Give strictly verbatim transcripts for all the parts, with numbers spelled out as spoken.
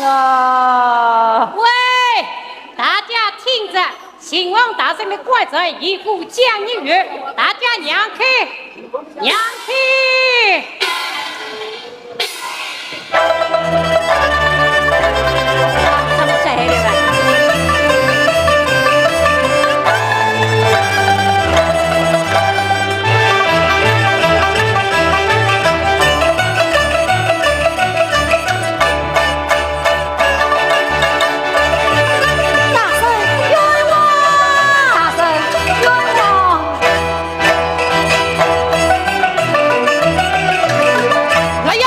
啊！喂，大家听着，秦王大人的官职已过将一月，大家让开，让开！大人冤枉！大人冤枉！来呀！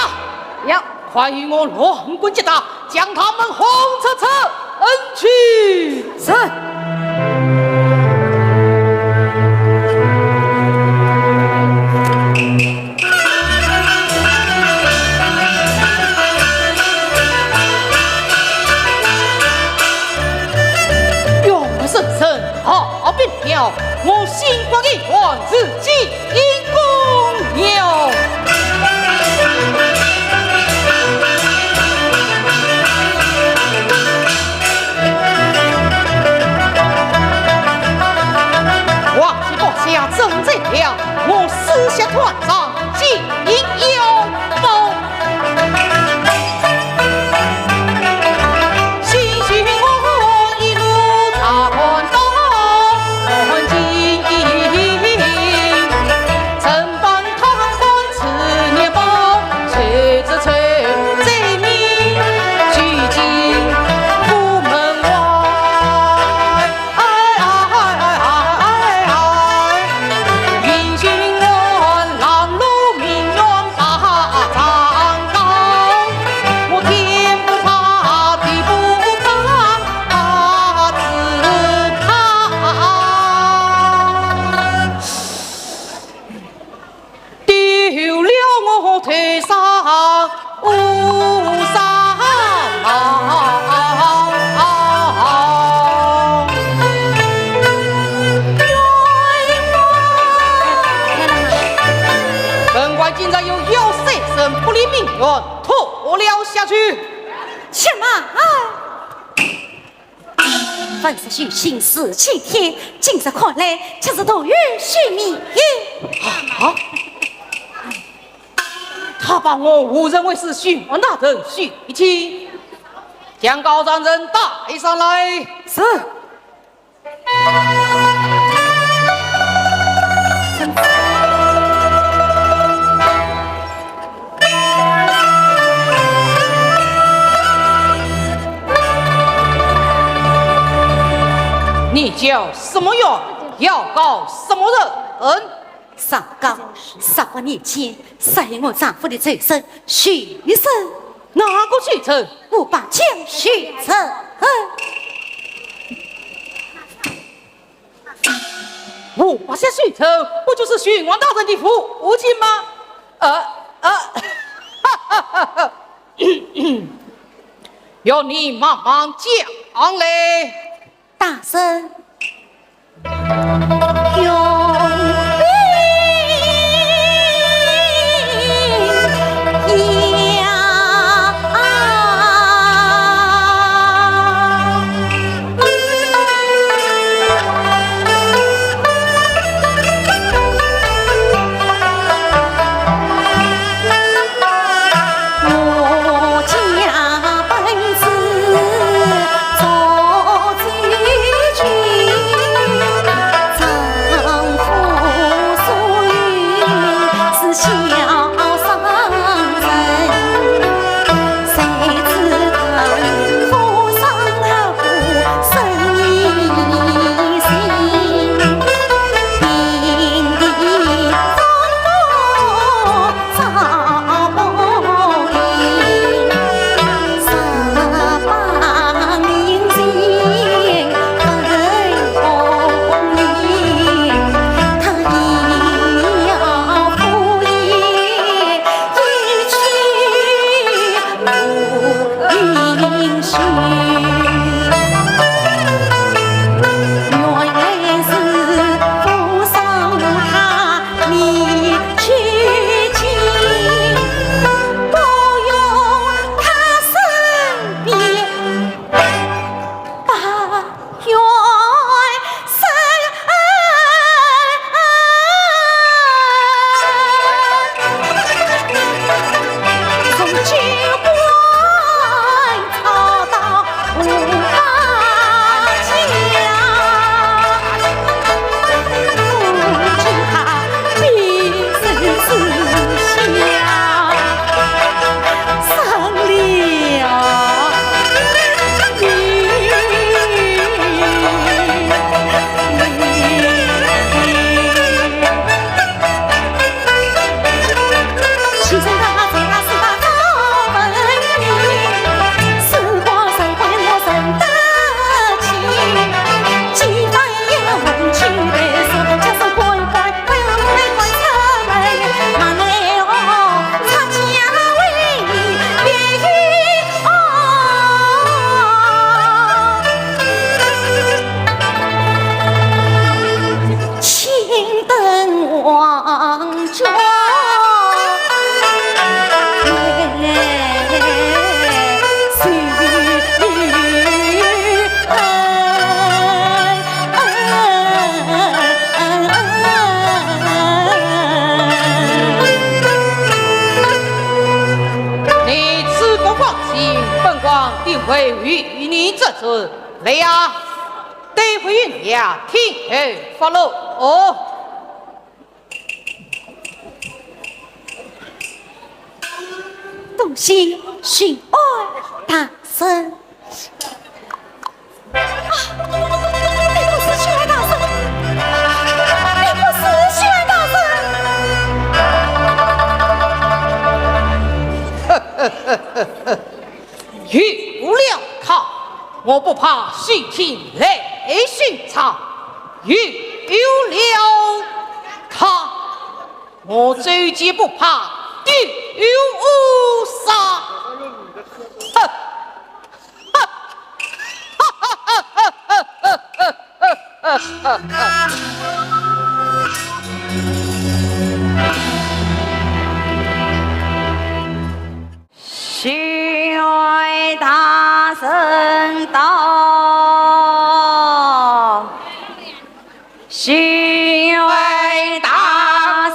有。快与我乱棍击打，将他们轰出此恩去。是。 王爷，阁下真正了，我四下断肠，金银腰包。本官今朝又要三声不离民怨，拖了下去。且慢！啊！ 文字有形，字青天，今日看来，却是徒有虚名。啊！他把我误认为是巡按大人许卿，将告状人带上来。是。 你叫什么冤？要告什么人？上告十八年前，杀害我丈夫的罪人许生。哪个许生？吴八家许生。吴八家许生，不就是巡按大人的父亲吗？啊，啊，哈哈哈哈！要你慢慢讲嘞。大人，容禀呀。定会与你作主。来呀，对付云霞，听候发落。哦。多谢巡按大人。 啊，你不是巡按大人，你不是巡按大人。有了他，我不怕细听雷声唱。有了他，我周杰不怕九五杀。哼！ 巡按大人到，巡按大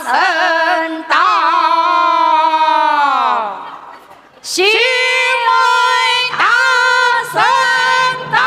人到。 巡按大人到。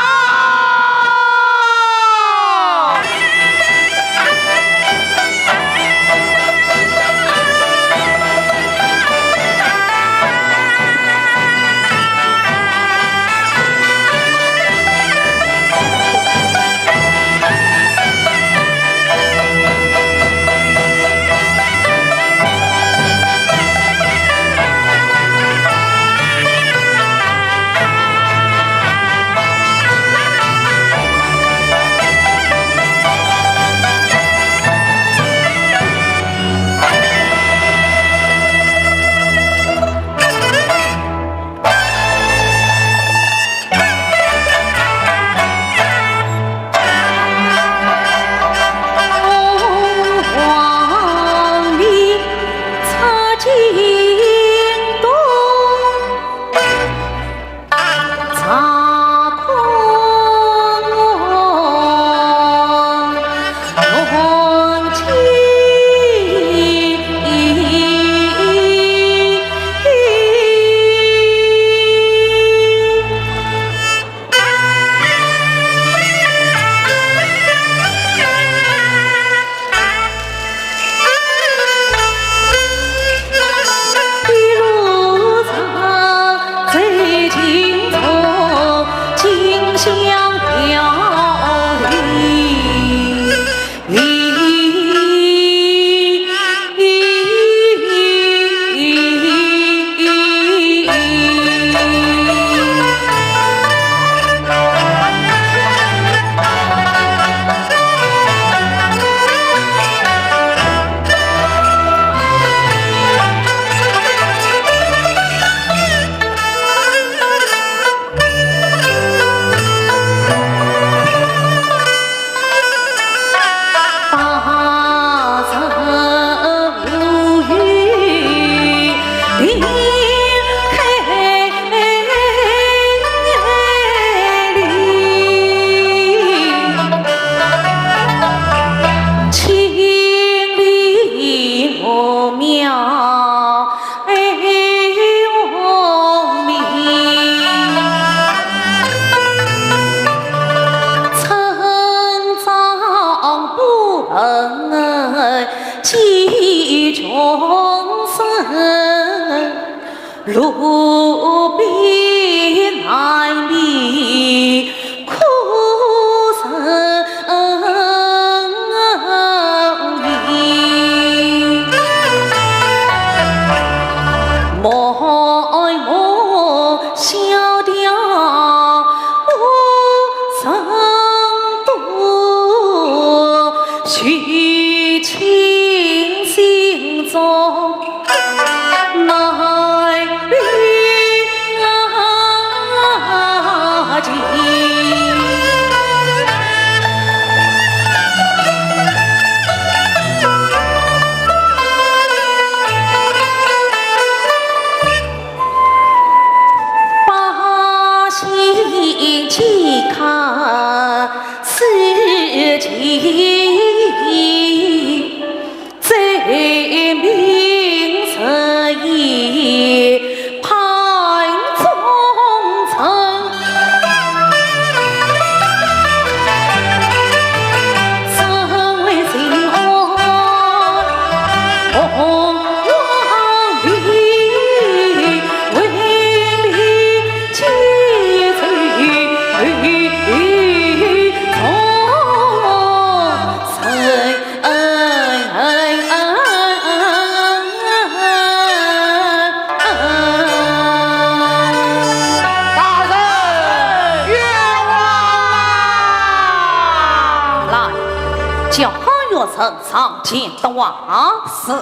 呈上见大王。是。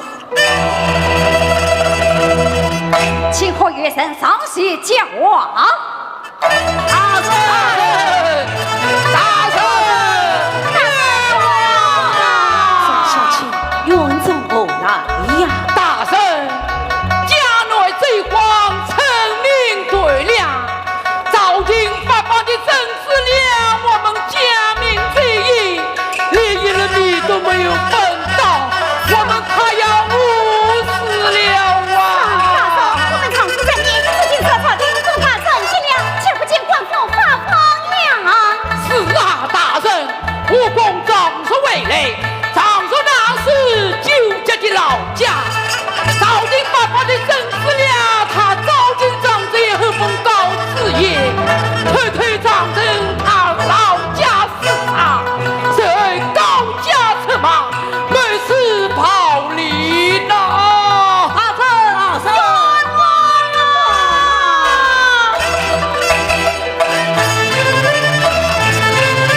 请何元神上前见王。大人，大人，大人啊！众小姐，院中何来呀？大人，家内饥荒，村民断粮，朝廷发放的 物资粮，我们家民最อิ่，连一粒米都没有分到，我们快要饿死了啊！大人，我们常住在年羹之间，朝廷总发糧，却不见官府发放粮。是啊，大人，我公早日回来，早日那是救急的老 家，朝廷发放的物资粮，他早就藏在后封稿子里，偷偷藏在他老家私藏，随后高价出卖，谋私暴利呢。大人，大人，冤枉啊！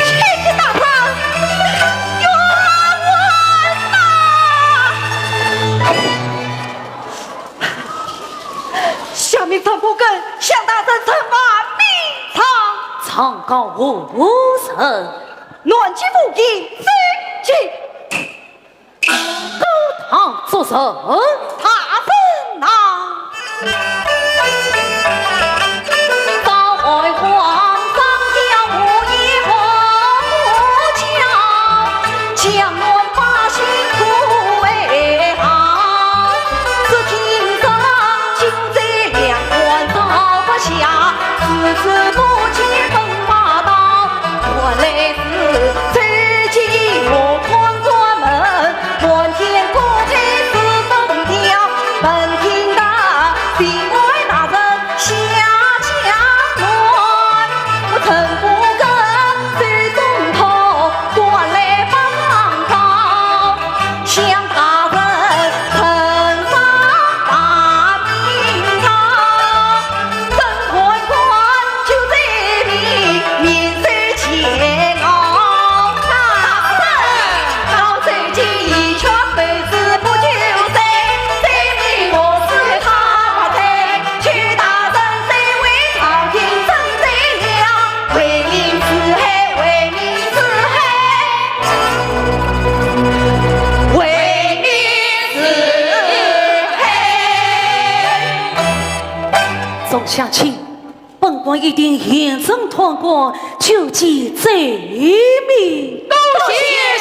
谢谢大人，冤枉啊！ 下面唱歌更向大人呈上明状。状告何人？乱军无影，走进高堂作证。大人呐！ 众乡亲， 本官一定严正判官，究其罪名。多谢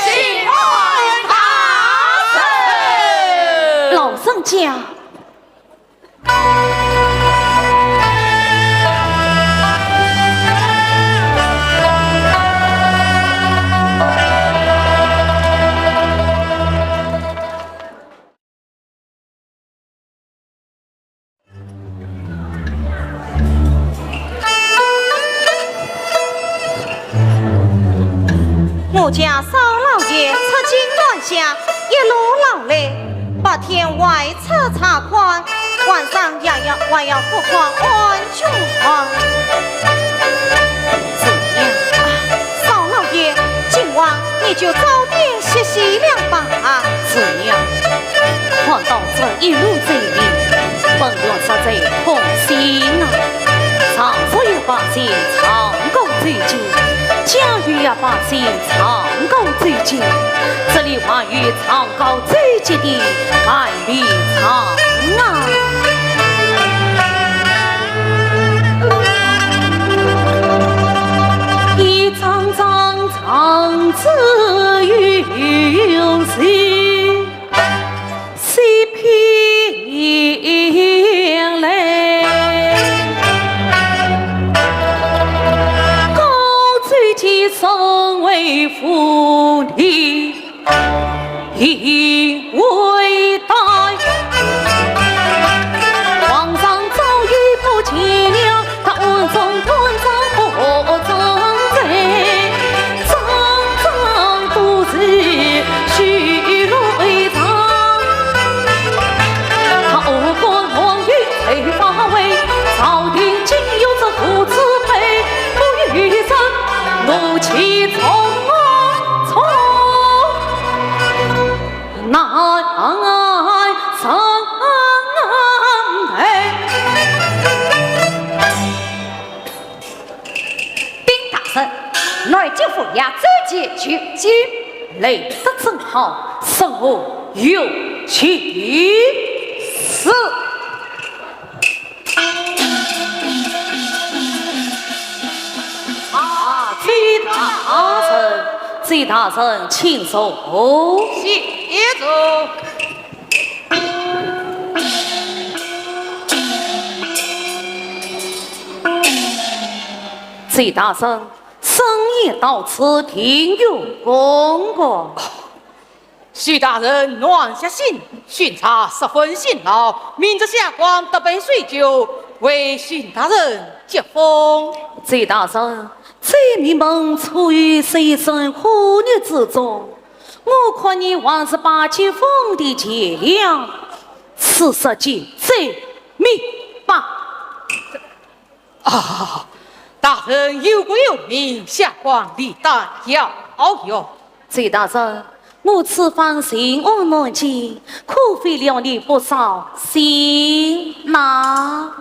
巡按大人。老人家。 我家少老爷出京南下，一路劳累，白天外出查看，晚上也要，还要复看安 郡王。子娘。啊，少老爷，今晚你就早点歇息了吧。子娘，看到这一路走来，本王实在痛心啊。常说要把心常挂在肩，家有要把心常挂在肩，这里还有常挂在肩的 百里长啊。一张张状纸有谁写篇来？高祖既身为父的 以为大。皇上早已不见了，他暗中断章不奏，章章都是虚乱一场。他恶贯满盈才发威，朝廷竟有这父子辈，不与人怒气冲啊！南京府衙州街就近，来得正好，说我有急事。啊，周大人，周大人，请坐。谢坐。周大人， 深夜到此，定有公干。许大人南下巡，巡查十分辛劳，明日霞光特备水酒，为许大人接风。周大人，这密门处于水深火热之中，我看你还是把接风的钱粮，此事就这么办吧。 啊，大人有国有民，霞光理当要用。周大人，我此番巡按南京，可费了你不少心呐。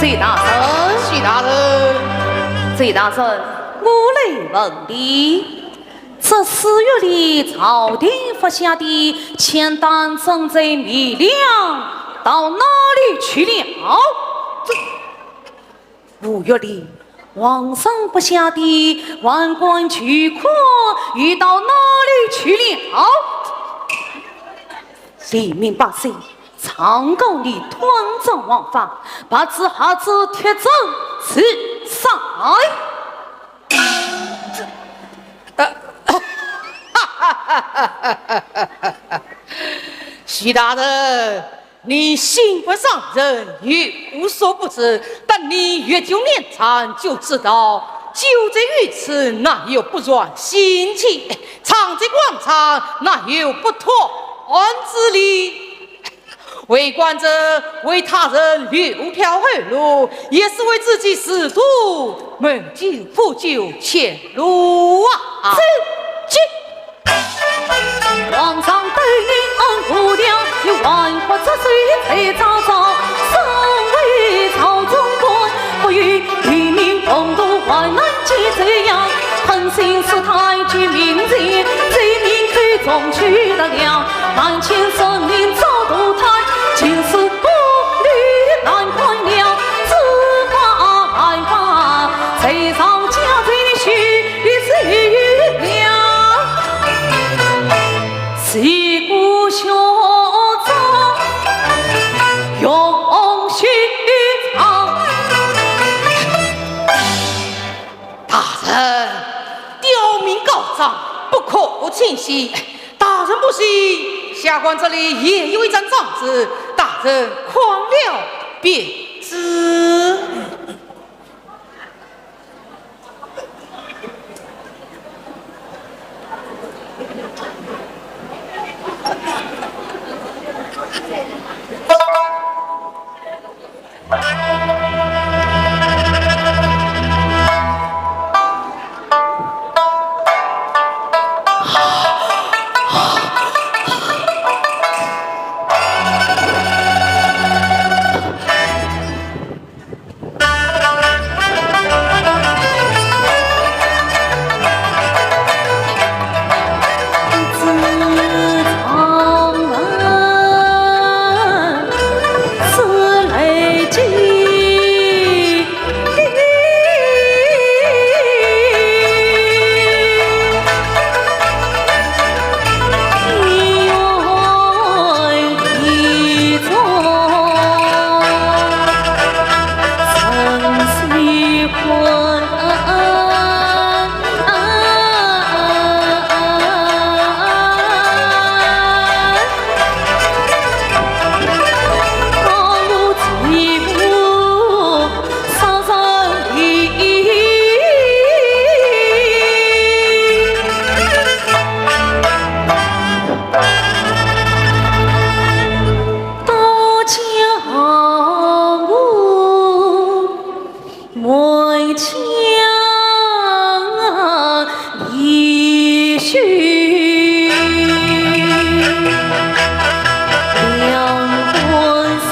周大人，许大人。周大人，我来问你，这四月里朝廷发下的欠单征税米粮到哪里去了？这五月里皇上发下的万贯巨款又到哪里去了？黎民百姓 常告你贪赃枉法，白纸黑字铁证齐晒。许大人，你刑部尚人，有所不知，但你阅究年参就知道，酒醉于此，哪有不传心机？唱醉官场，哪有不断案之理？ 为官者为他人留条后路，也是为自己仕途谋求补救前路啊！这，这，皇上对你恩不了，你还不知谁在朝朝，身为朝中官，不与黎民共度患难几载呀，狠心世态居民间，罪名口中取得了。 万千生灵遭毒害，尽是不理难看了，只怪万般罪上加罪，须死了。是故学者用心肠。 大人，刁民告状，不可轻信。大人不信，下官这里也有一张状纸，大人看了便知。去，两官人。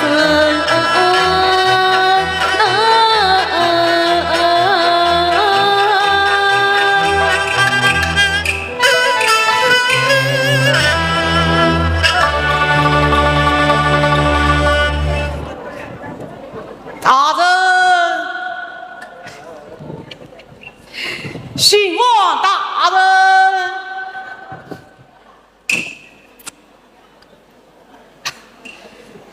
大人，巡按大人。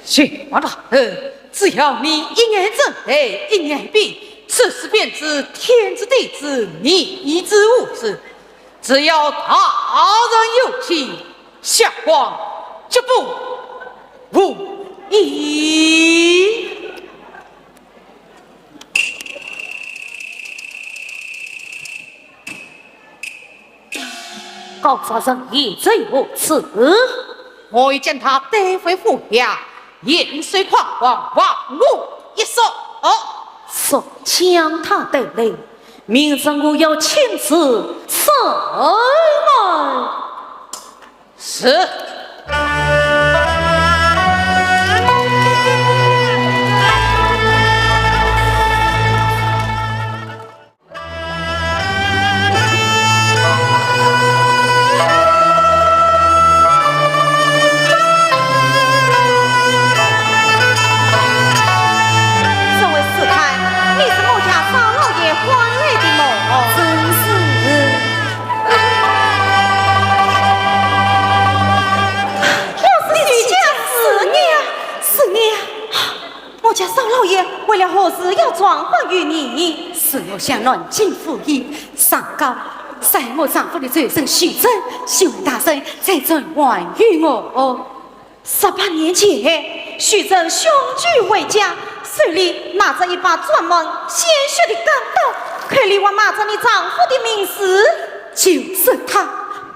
巡按大人，只要你一眼正黑，一眼闭，此事便知天知地知，你知无事。只要大人有情，下官绝不无礼。 告大人，现在何事？我已将他带回府衙，严守堂皇，还我一说。哦，速将他带来，明日我要亲自审问。是。 这位师太，你是我家少老爷唤来的么？正是。我是许家四娘。四娘。 我家少老爷为了何事要状告于你？是我向南京赴宴，上告在我丈夫的仇人许臻，请大人再转还于我。十八年前，许臻雄踞回家，手里拿着一把沾满鲜血的钢刀，口里还骂着你丈夫的名字。就是他，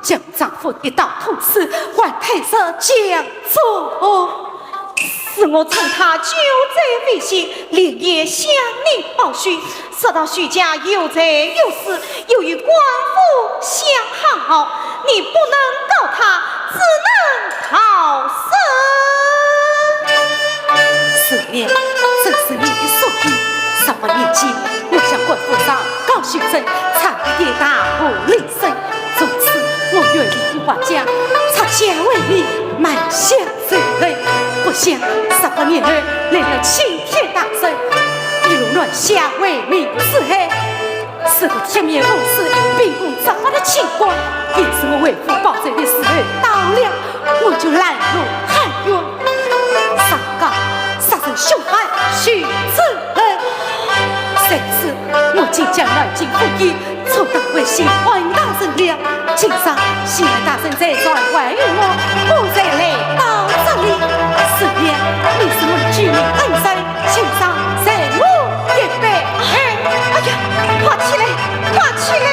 将丈夫一刀捅死，还推入江中。 是我趁他救灾危险，连夜向你报讯，说道许家有财有势，又与官府相好，你不能告他，只能逃生。四娘，正是你的所言。十八年前，我向官府上告许臻，差一点大祸临身。 从此我远离花家，拆家为民，埋下仇恨。不想十八年后来了青天大圣，一路乱下为民之后，是个铁面无私、秉公执法的清官，也是我为父报仇的时候到了，我就拦路喊冤，上告杀人凶犯许臻。谁知我竟将南京赴宴 错当为巡按大人了。今朝巡按大人再转还于我，我才来到这里。四娘，你是我的救命恩人，今朝受我一拜。哎，哎呀，快起来，快起来！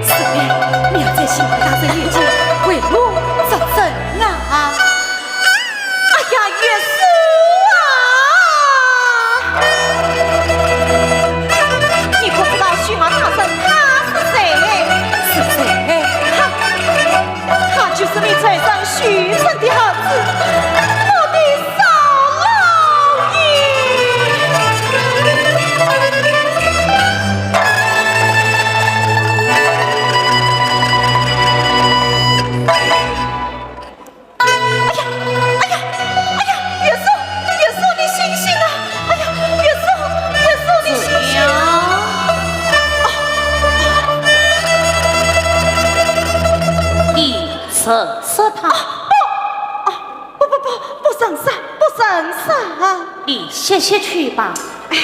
四娘，你要在巡按大人面前为我作证啊！ 哎呀，岳父啊！你可知道巡按大人他是谁？是谁？哈，他就是你仇人许臻的儿子，我的少老爷。 哎呀，哎呀，哎呀，岳父，岳父，你醒醒啊！哎呀，岳父，岳父，你醒醒啊！你认识他？啊，不，啊，不，不，不，不认识，不认识啊！你歇歇去吧。哎。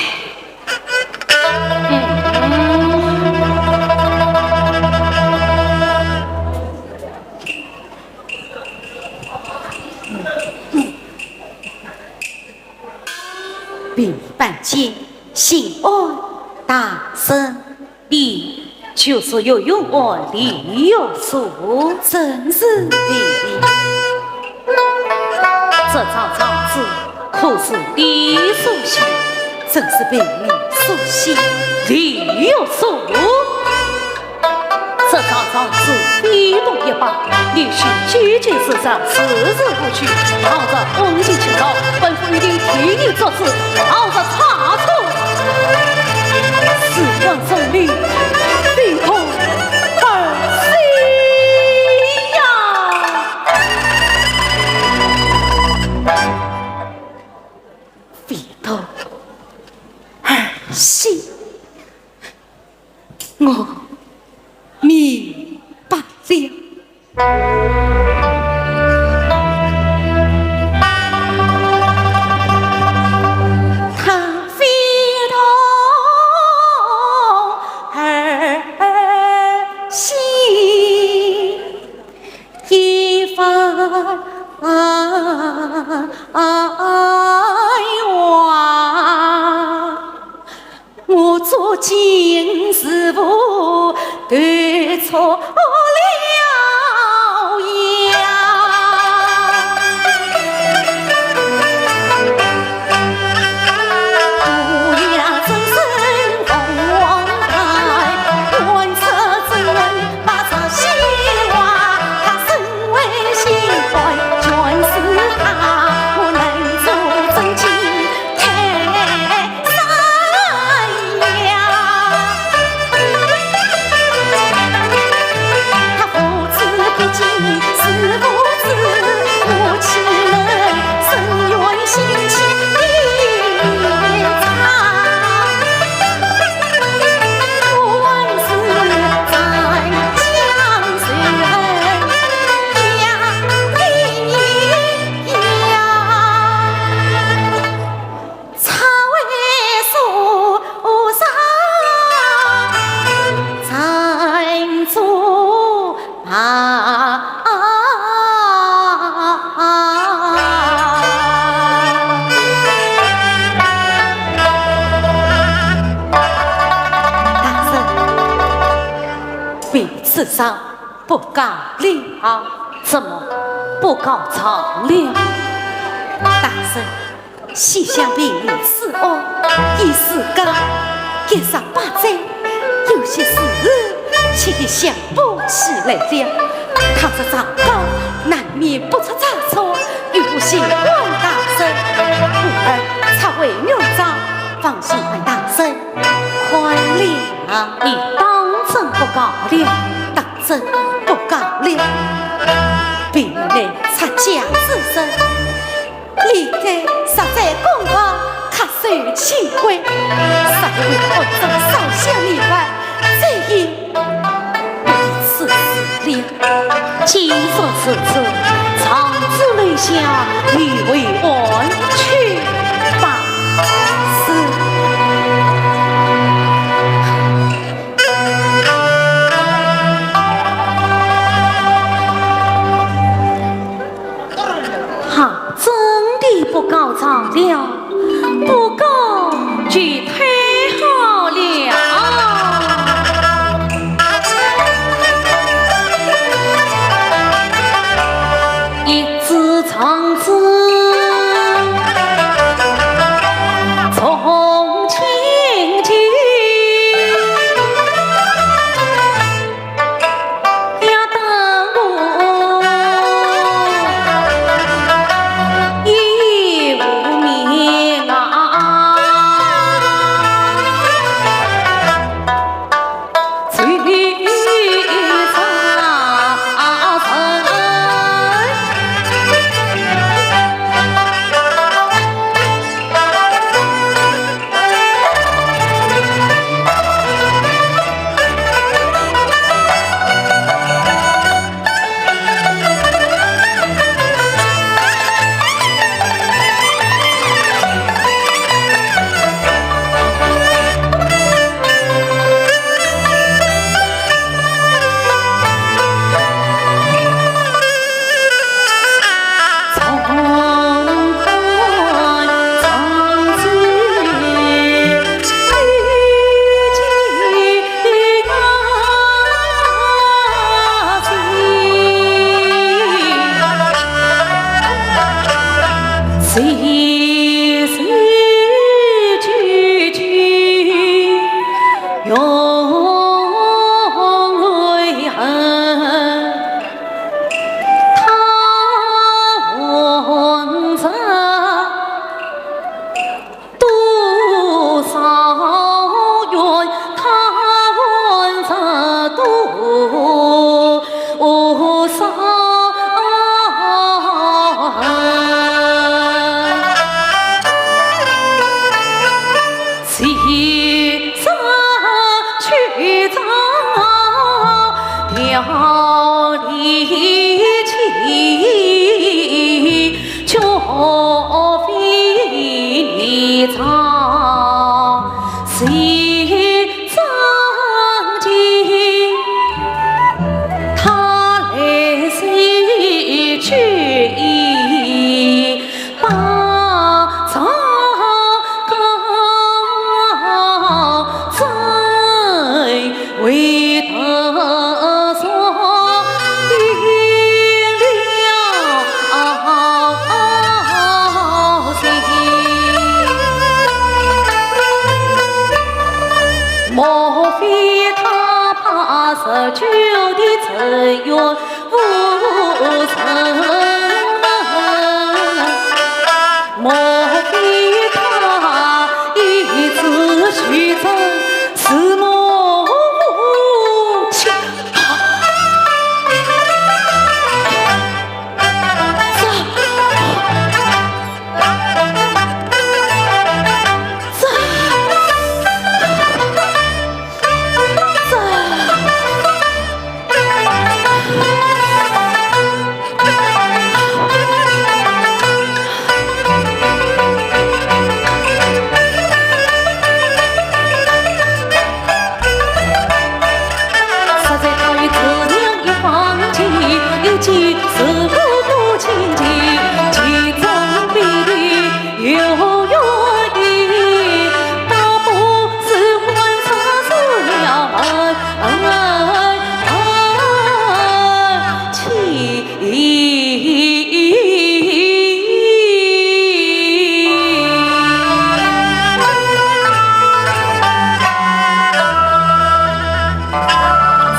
平民办案，巡按大人。你就是岳云安李玉素？正是你。这张状纸可是你所写？正是凭你所写。李玉素？这常常是非同一般，你是几经世上，事事无趣，倘若恩情情到，本府一定替你做主，倘若差错，事关生命，非同儿戏呀！非同儿戏。 我明白了。他非同儿戏，一番话。 我做尽事无对错了呀。大人，为此事不告了。怎么不告状了？大人， 西厢并立是恶，已是个一十八载，有些事，且一想不起来了。倘若状告，难免不出差错，有劳谢官大人。故而差为元状，望谢官大人宽谅。你当真不告了？当真不告了。并无那差价之人。 理该实在公道，恪守清规，实为恶中少小，你们罪也不至此了。既说如此，长子留下，你回安去吧。是。 哈，真的不告状了，不告就太好了。一支长子，从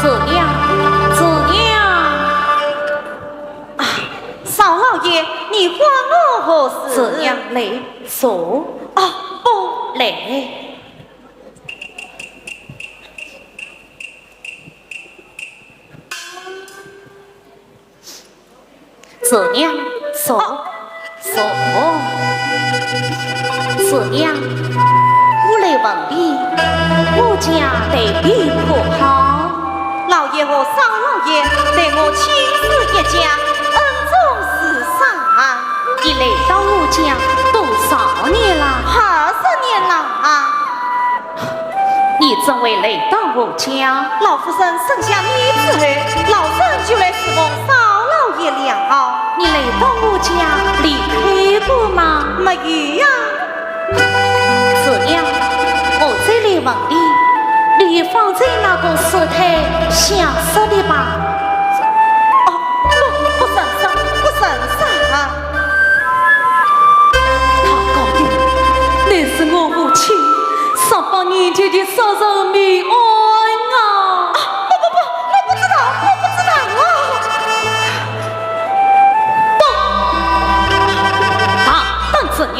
怎样？怎样？啊，少老爷，你唤我何事？怎样？来，坐。哦，不。来。 怎样？坐。哦。坐。怎样？我来问你，我家待你可好？老爷和少老爷待我亲如一家，恩重如山。你来到我家多少年了？二十年了。 你怎会来到我家？老夫人生下你之后，老身就来侍奉少老爷了。你来到我家离开过吗？没有呀。怎样？我再来问你，你放在那个石台下室的吧？哦，不，不认识，不认识啊。 他讲的乃是我母亲十八年前的杀人命案啊！啊，不，不，不，我不知道，我不知道啊！不，大胆子娘，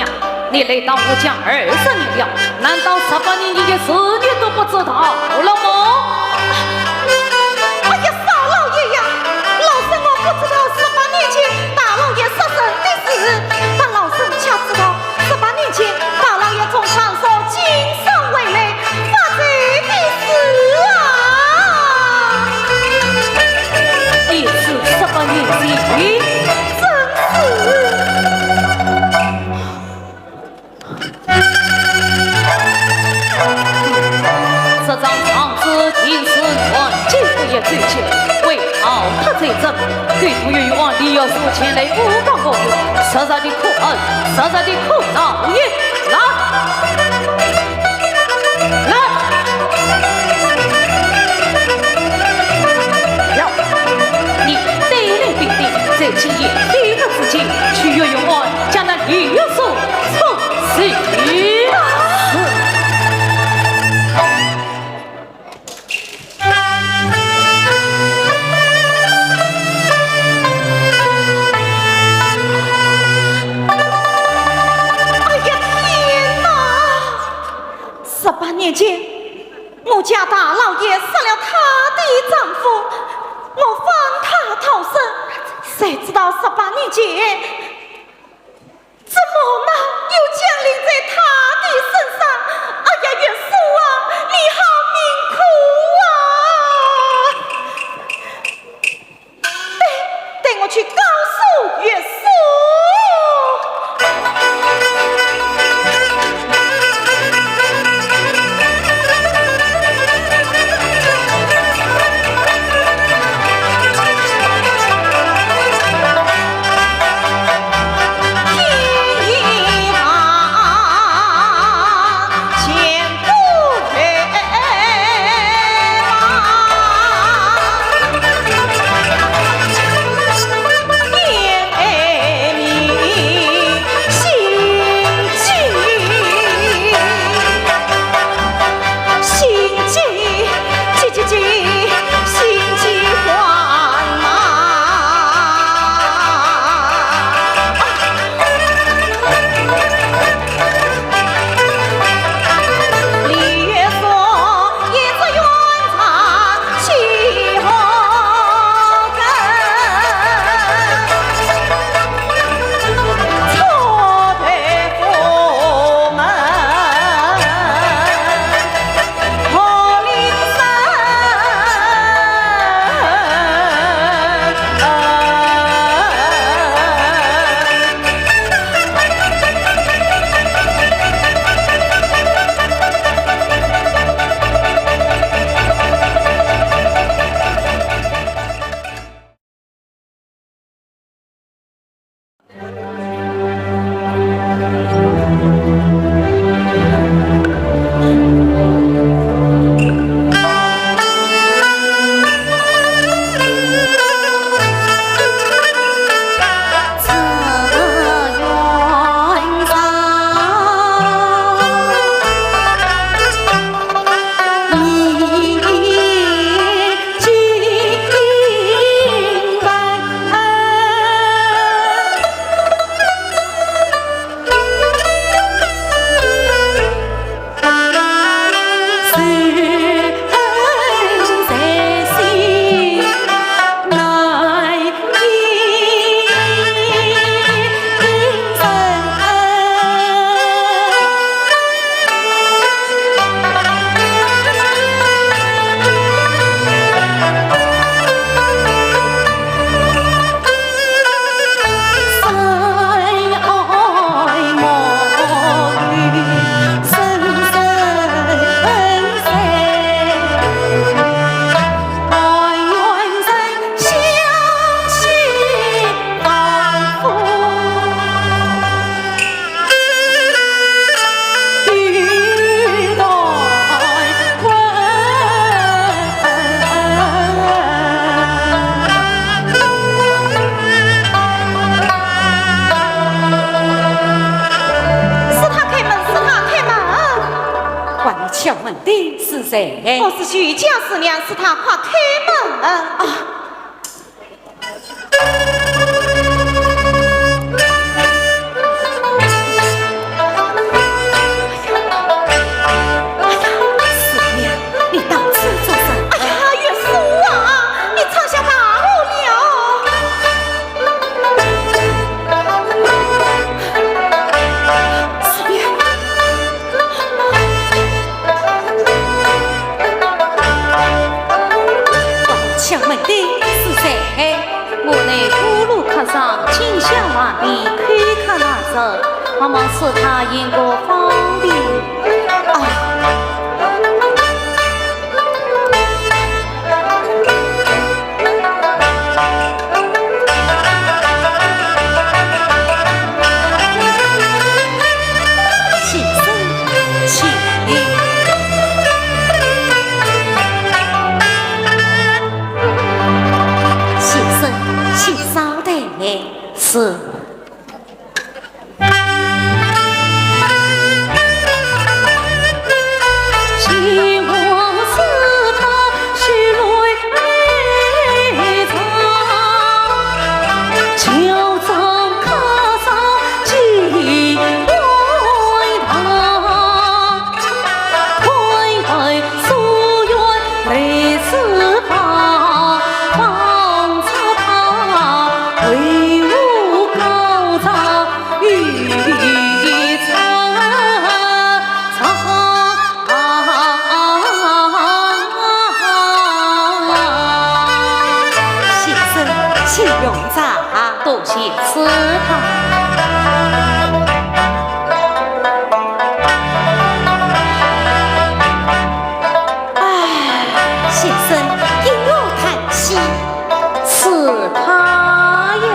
你来到我家二十年了，难道十八年前的事你都不知道了吗？哎呀，少老爷呀，老身我不知道十八年前大老爷杀人的事，但老身却知道十八年前大老爷从场所经商回来发财的事啊！也是十八年前。正是。 这张状纸定是阮家物业追究，为逃脱罪证，狗头鄢安李玉素前来诬告我，实在的可恨，实在的可恼也！来，来！要，你带领兵丁在今夜黑暗之前去鄢安，将那李玉素处死。 哎呀，天哪！十八年前，我家大老爷杀了她的丈夫，我帮她逃生，谁知道十八年前， 这磨难又降临在她的身上。哎呀，玉素啊，你好命苦啊！去告诉岳父。是他开门，是他开门。外面敲门的是谁？我是徐家师娘，是他，快开门。啊，哎呀，哎呀，师娘，你到此做甚？哎呀，岳父啊，你闯下大祸了。师娘， 敲门的是谁？我乃各路客商，今宵外面叩客来人，望师太行个方便。啊。 先生，请。先生，请稍等。是。先生，请用茶。谢此他。唉，先生，因何叹息？此他呀。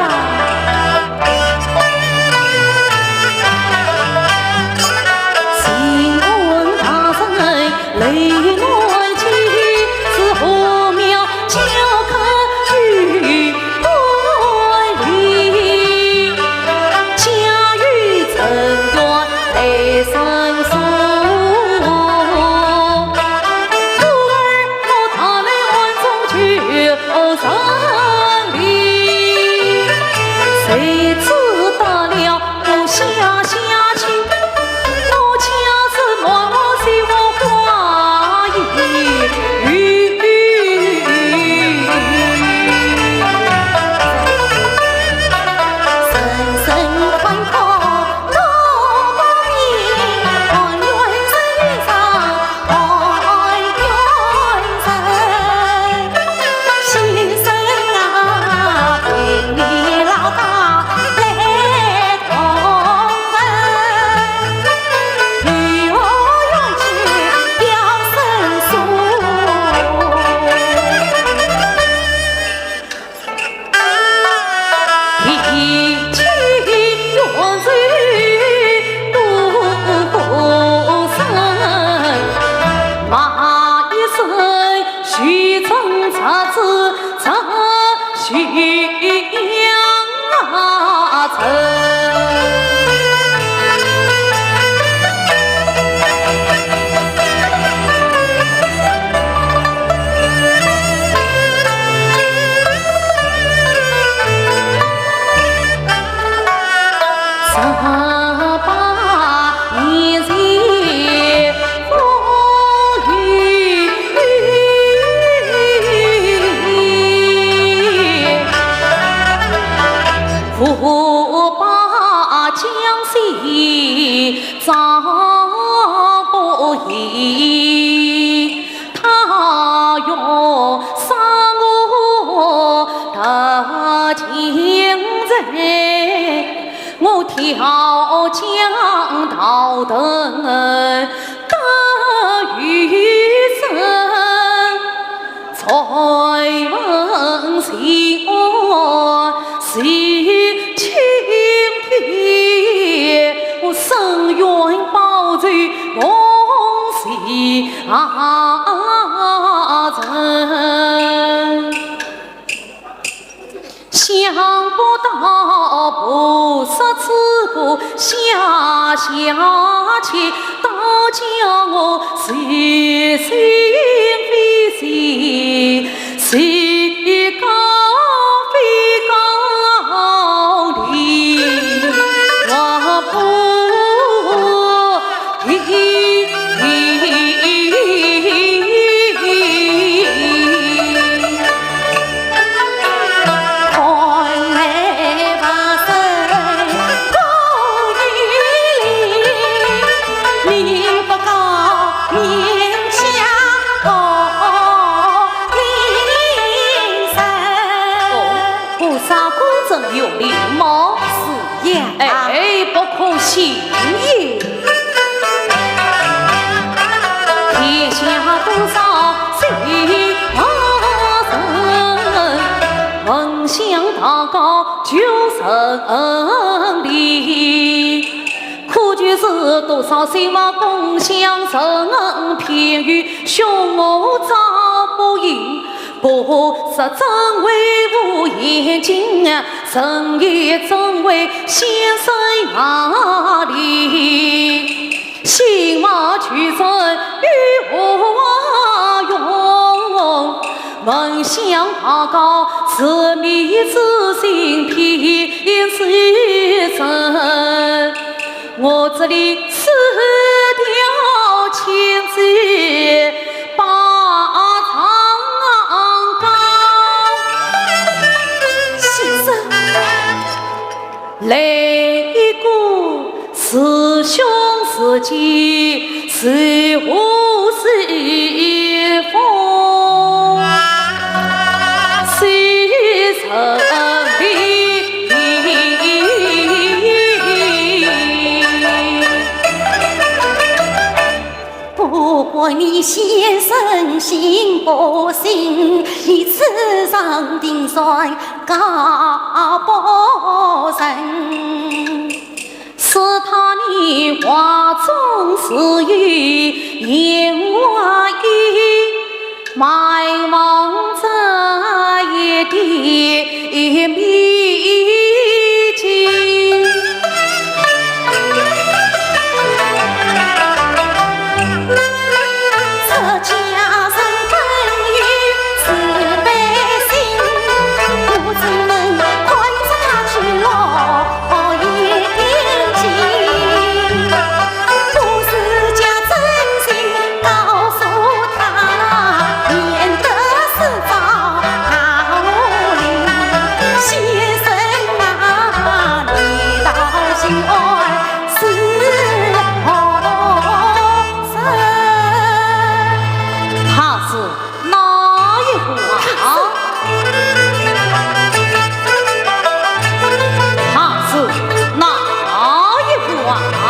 哦，菩萨果真有灵么？是呀。哎，不可信也。天下多少才华人，闻香道高就成礼。可就是多少才华共享人，偏遇凶恶遭报应。 不识真伪无眼睛，人也真伪现身哪里？心怀求真有何用？闻香道高，自迷之心偏是真。 我这里死掉千子八丈高。先生，来一个是凶是吉，是祸是福，是人的心不行，你此生定算高不成。是他你画中自有烟花雨，漫望这夜的秘境。 他是哪一个啊？他是哪一个啊？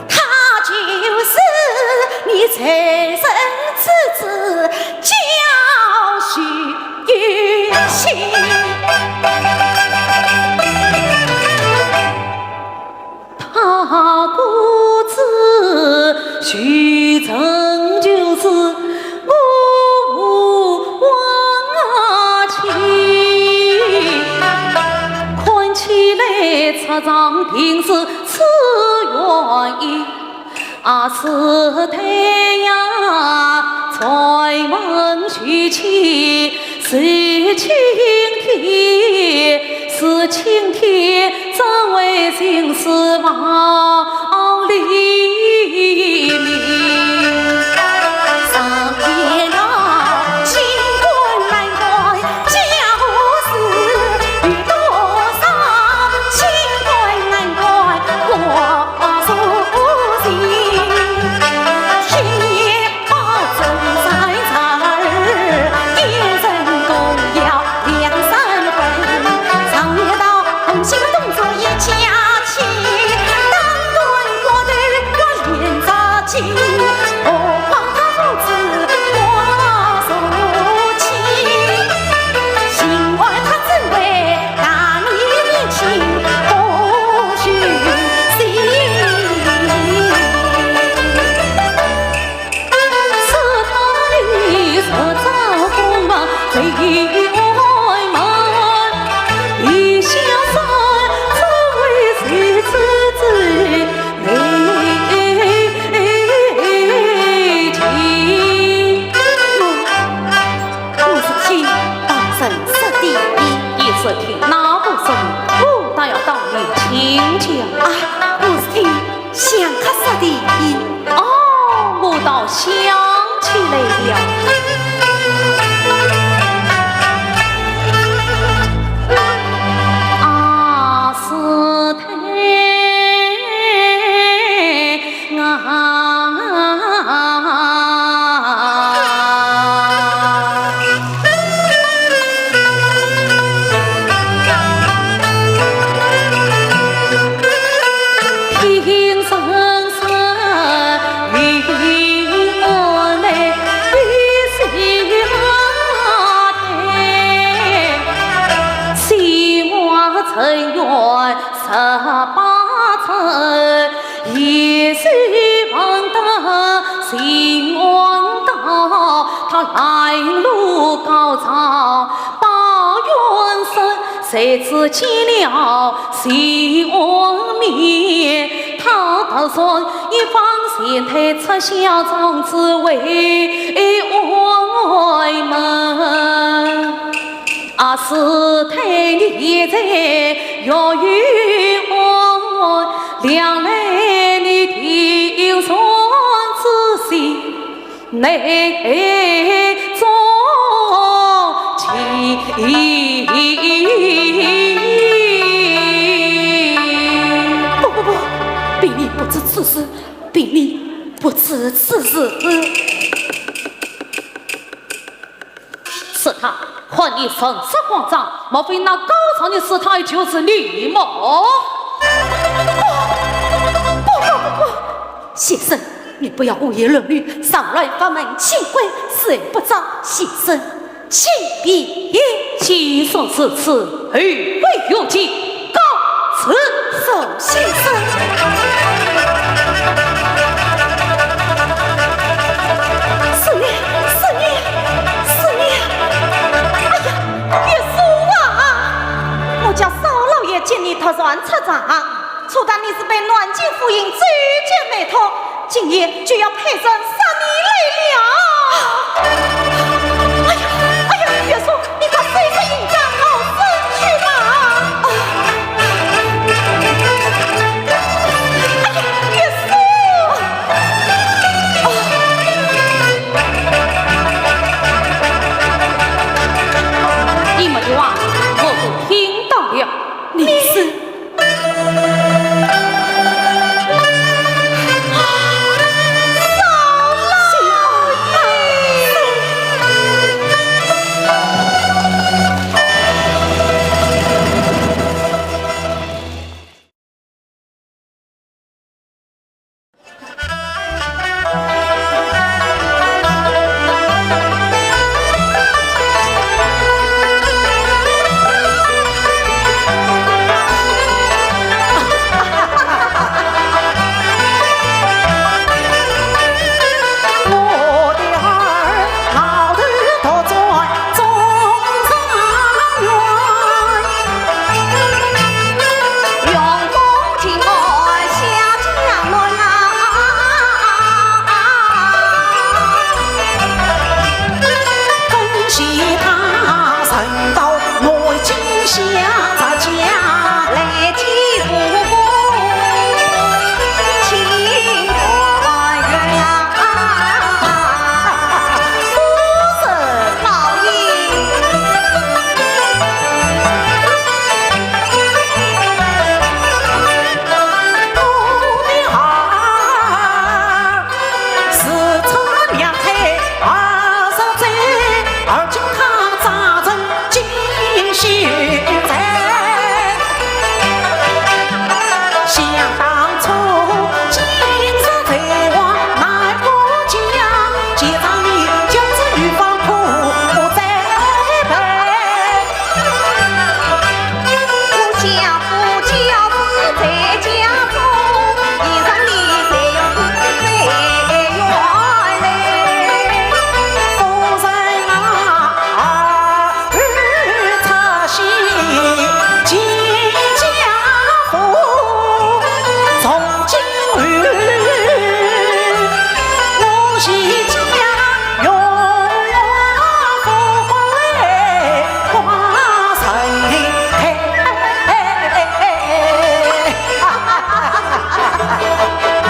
他就是你才生之子焦许仙。他个子许成就是我父王啊亲。看起来出场定是 此原因，啊，是太阳在门许仙，是青天，是青天，怎会尽是望黎明？上天堂，清官难断 家事有多少，清官难断国事情。天也保重在在，一人共要两三分。常言道，同心同做一家 亲，当断骨头要连着筋，何况他父子我所亲，心爱他怎会大义灭亲不许心？ 是他的十丈风啊，最爱门，一下山只为谁之子美情。我，我是听大人说的。你是听哪个说的？我倒要当面请教。啊，我是听 相客说的。哦，我倒想起来了。啊，是他啊。 不，不，不，婢女不知此事，婢女不知此事。 是他，看你神色慌张，莫非那告状的是他，就是你么？不，不，先生，你不要胡言乱语，上来法门清规，死罪不彰。先生，请便。既说如此，后会有期，告辞。是，先生。师娘，师娘，师娘！哎呀，岳父啊！我家少老爷见你突然出场， 错当你是被南京府尹周杰卖脱，今夜就要派人杀你来了。哎呀，哎呀，岳父，你快收拾行装，逃生去吧。哎呀，岳父！你们的话我都听到了。你是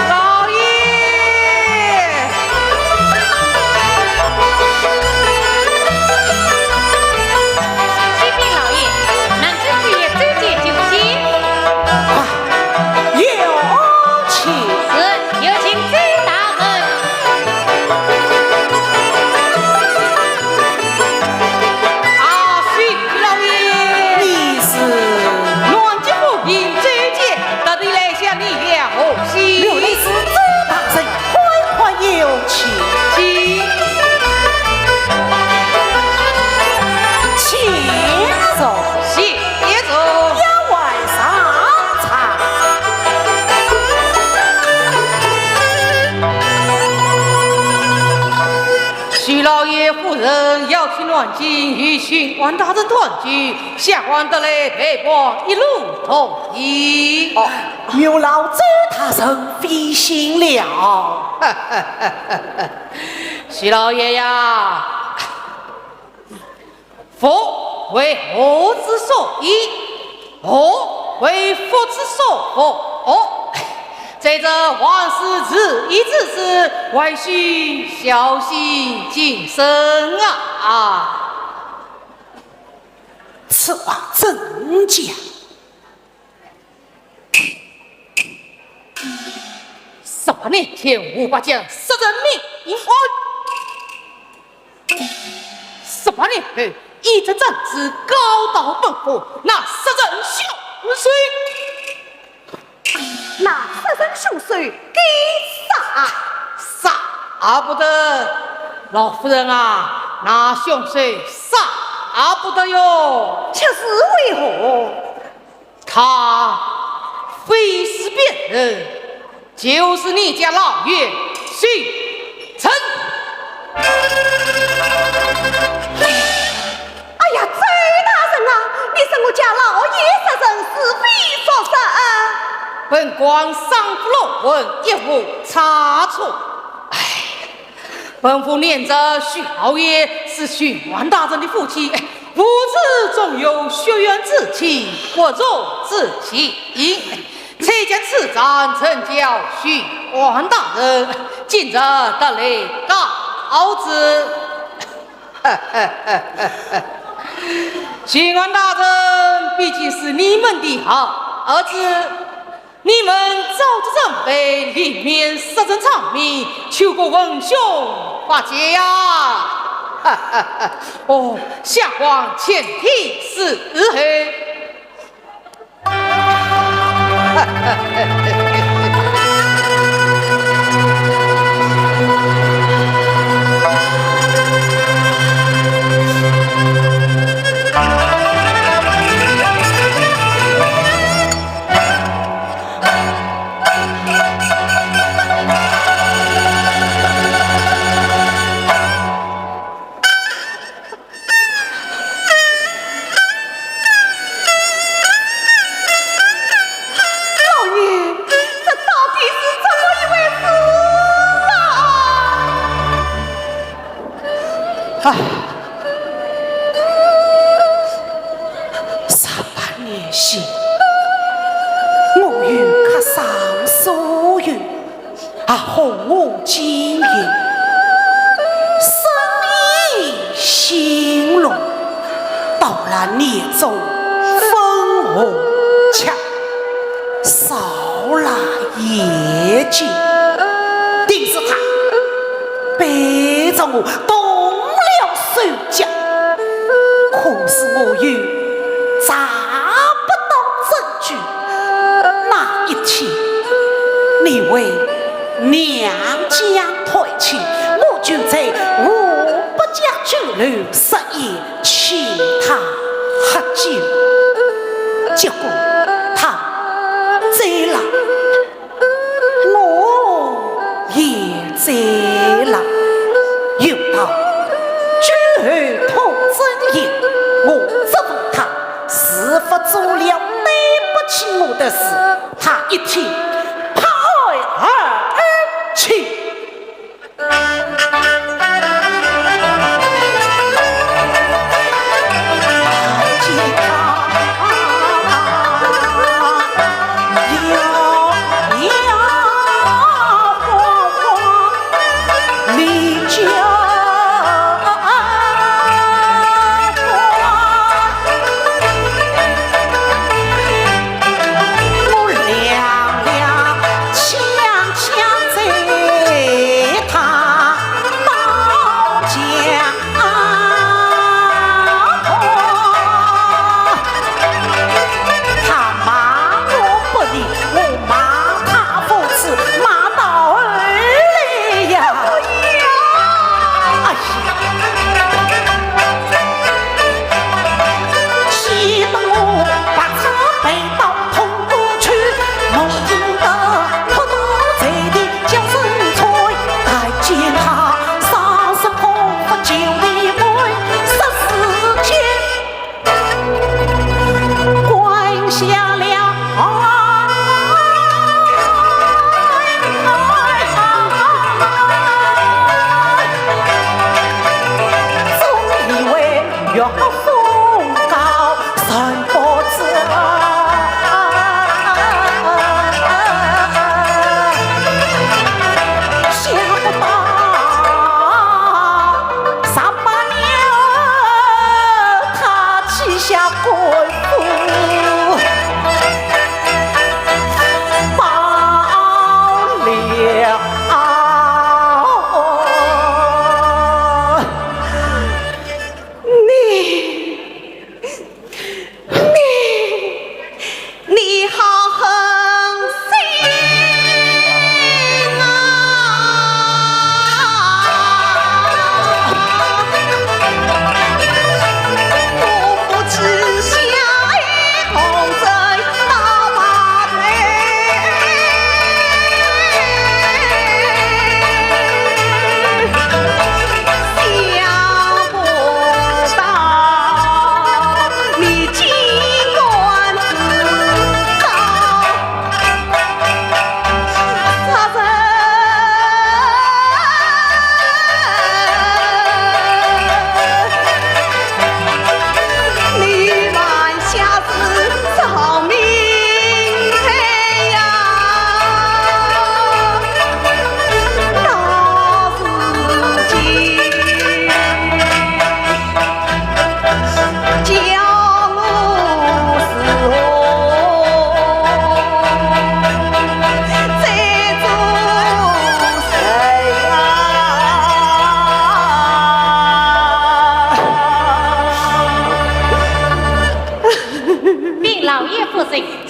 老爷！启禀老爷，南京府尹周杰求见。啊，有请。是，有请周大人。啊，启禀老爷。你是？南京府尹周杰，特地来向你问候。 原来是周大人，快快有请。请。请坐。请坐。丫鬟上茶。徐老爷夫人要去南京，与巡按大人团聚，下官特来陪伴一路同行。哦， 有劳周大人费心了。徐老爷呀，福为祸之所倚，祸为福之所伏。在这万事如意之时，还需小心谨慎啊！此话怎讲？ 十八年前，吴八将杀人命案，十八年后，一则长子高堂本府，那杀人凶手，那杀人凶手该杀啊，杀不得！老夫人啊，那凶手杀不得哟。却是为何？他非是别人，就是你家老爷许谌。哎呀，周大人啊，你说我家老爷杀人是非所杀啊？本官上不落问，一无差错。唉，本府念着许老爷是巡按大人的父亲，父子总有血缘之情、骨肉之情。 参见此章，呈交巡按大人，今日特来告辞。巡按大人，毕竟是你们的好儿子，你们早日准备，里面杀人偿命，求个文凶化解呀！哦，下官前去伺候。 老爷，这到底是怎么一回事啊？唉，十八年前，我与客商所有， 啊，和我经营，生意兴隆，到了年中分红吃，少了夜间，定是他背着我动了手脚。可是我又查不到证据。那一天，你为 娘家退亲，我就在吴伯家酒楼设宴请他喝酒，结果他醉了，我也醉了。又到酒后吐真言，我质问他是否做了对不起我的事， 他一听，拍案而起。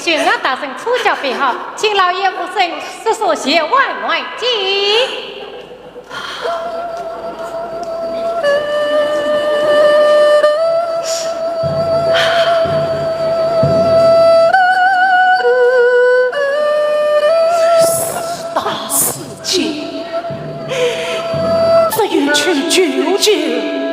君王大人赐教备好，请老爷无事速速前往南京。大事情，只有去求求我了。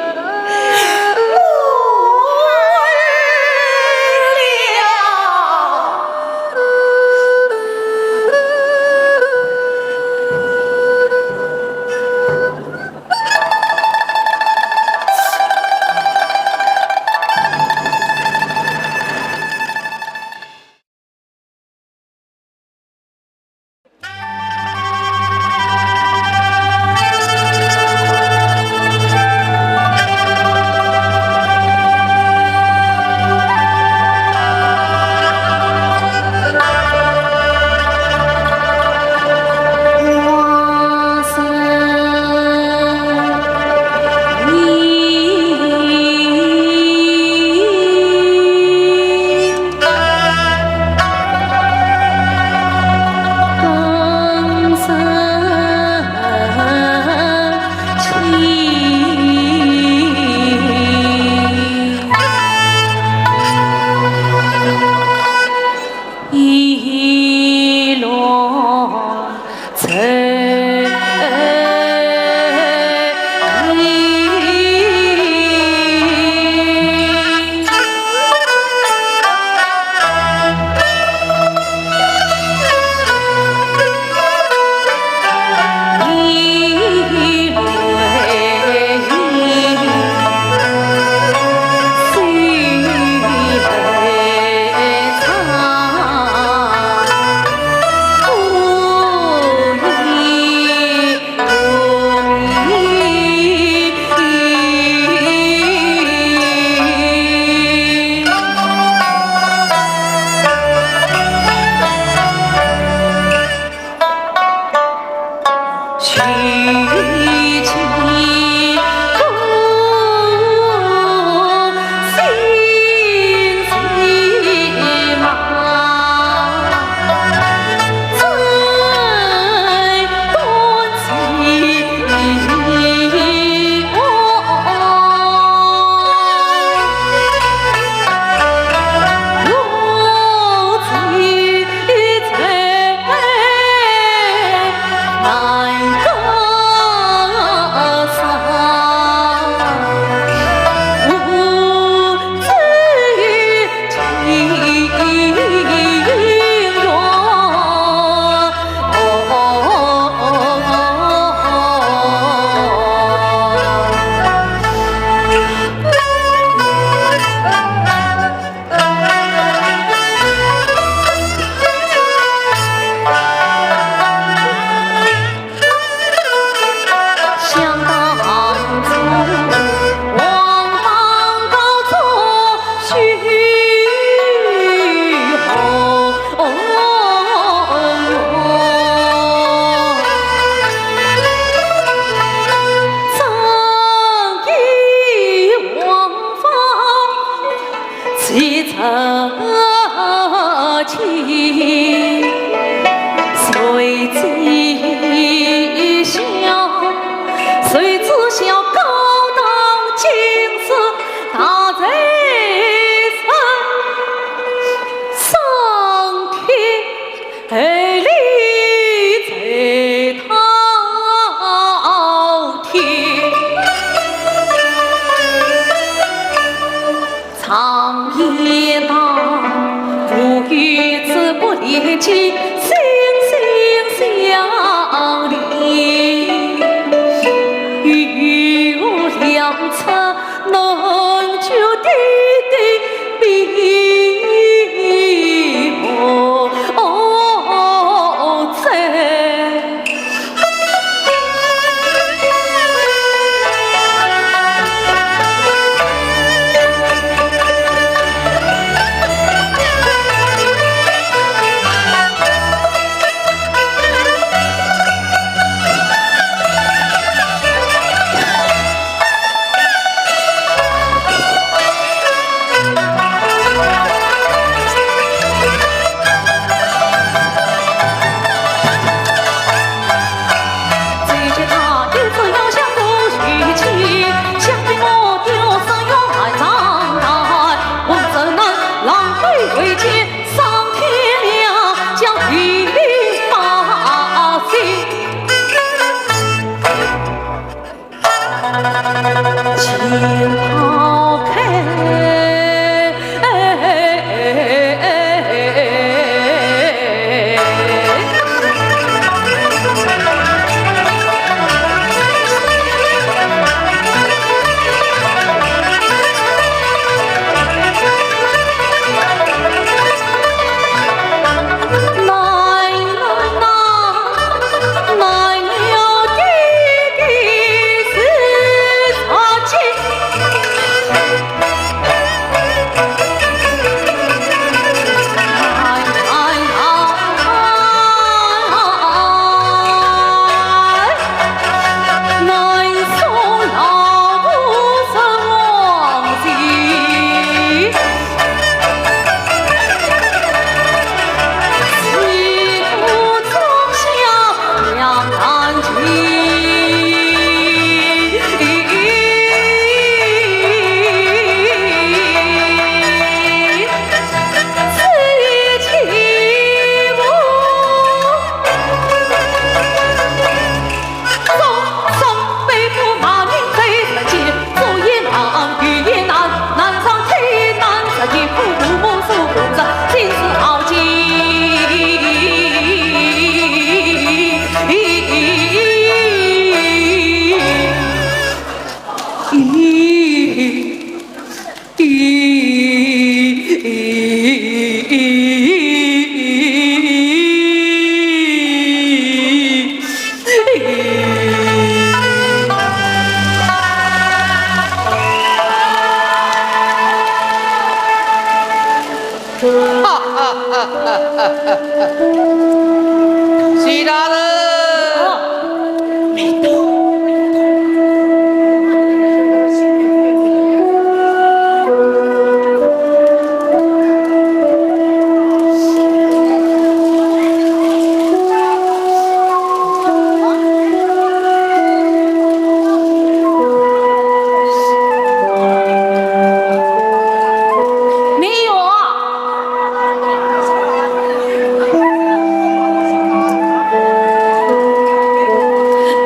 徐大人。没有。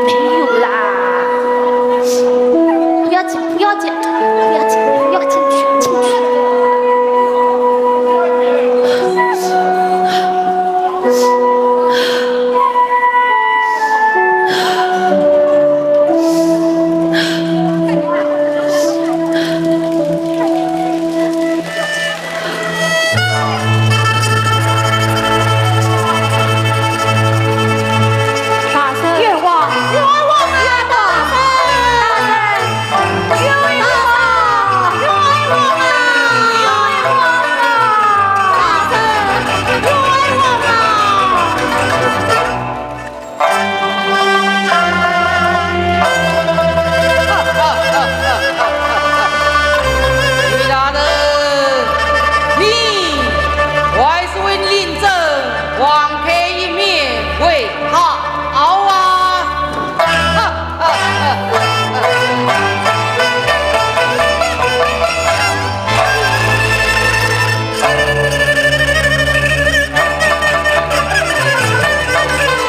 没有啦。不要紧，不要紧，不要紧，不要紧，去，进去。 大人，冤枉，冤枉啊！大人，冤枉啊！冤枉啊！冤枉啊！大人，冤枉啊！ 徐大人，你还是为令尊网开一面为好啊！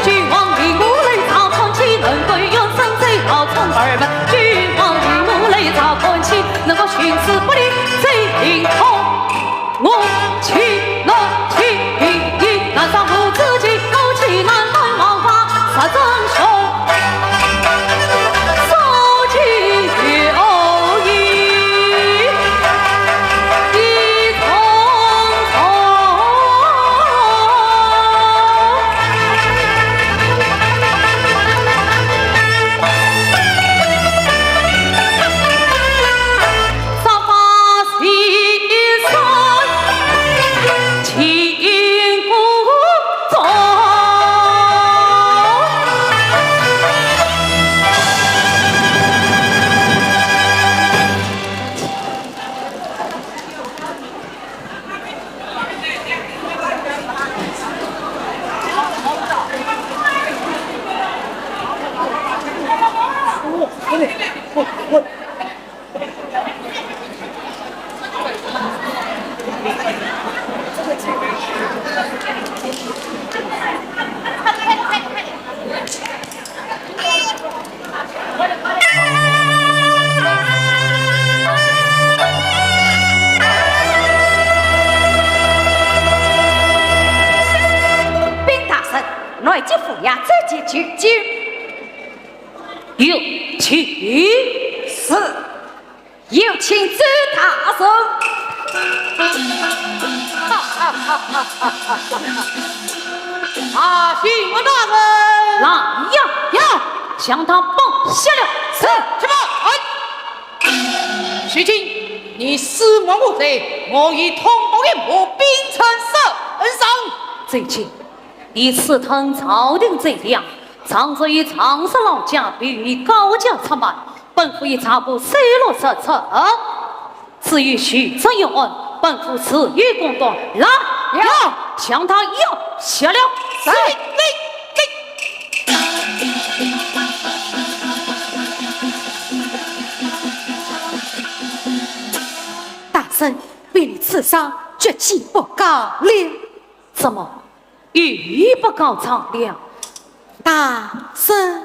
君王命我来查看起，能够用身在老中二门。君王命我来查看起，能够徇私不利，罪行痛。 我妻，我妻，南山母子情，我妻南山王法杀生凶，受尽有意一重重。有请周大人。啊，巡抚大人。来呀！呀！将他绑下了。是。去吧。哎。徐敬，你死我无罪，我已通报刑部，并呈圣上。最近，你私吞朝廷银两，常住于常熟老家，并未告假出卖，本府已查过，水落石出。至于徐州一案，本府自有公断。来呀！将他押下了。是。大人，凭你此伤，决计不告了。怎么，又不告状了？大人。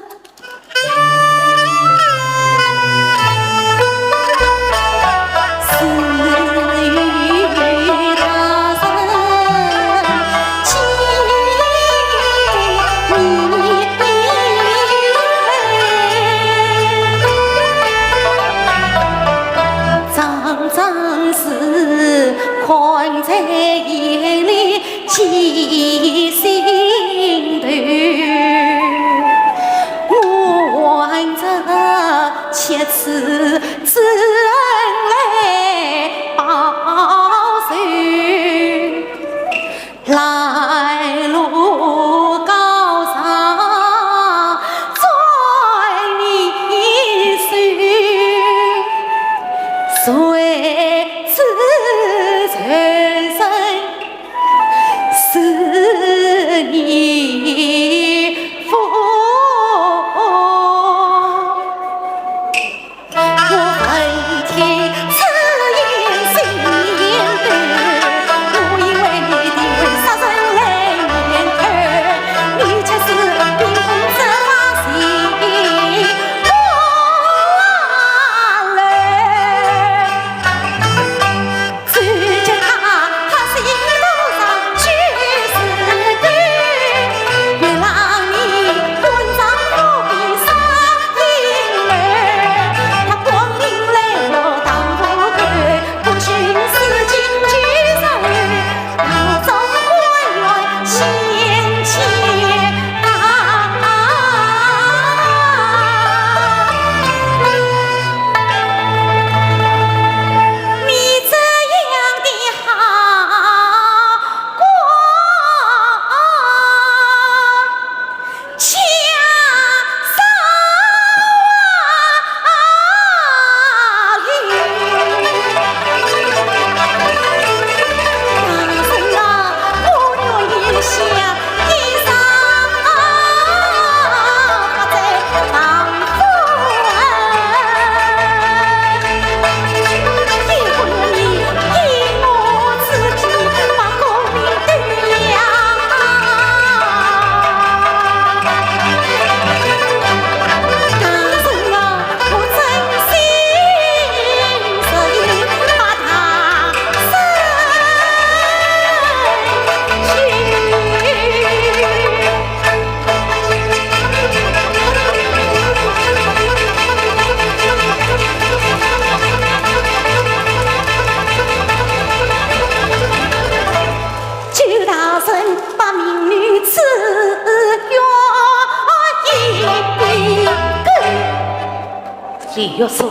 李学士，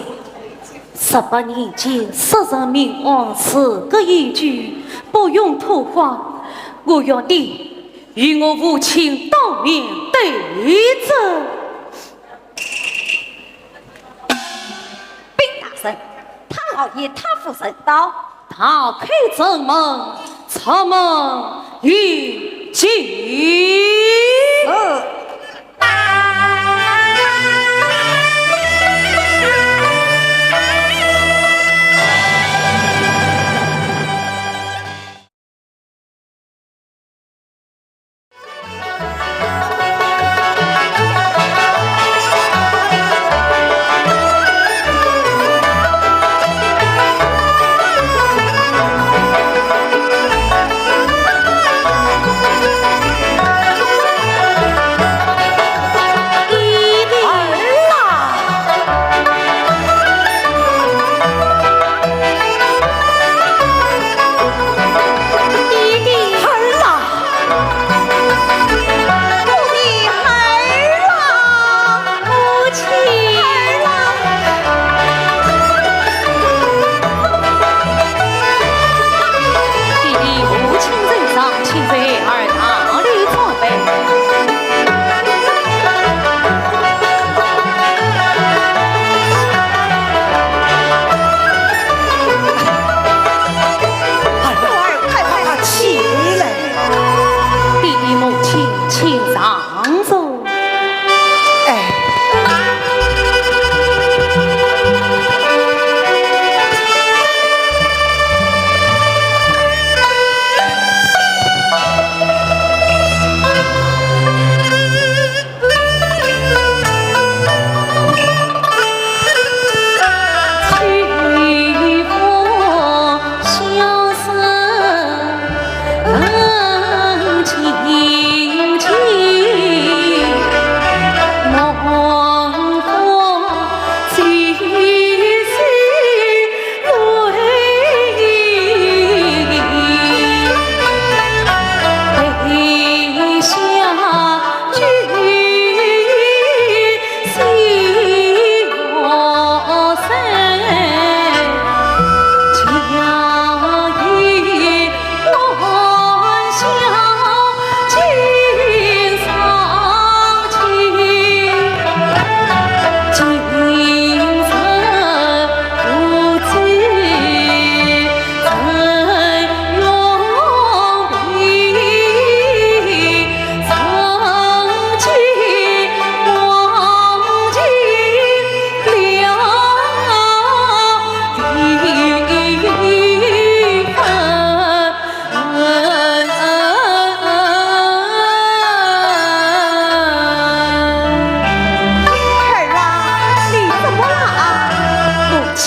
十八年前杀人命案，事隔已久，不容拖延，我要你与我父亲当面对质。禀大人，他老爷他府人到。打开城门，出门迎接。是。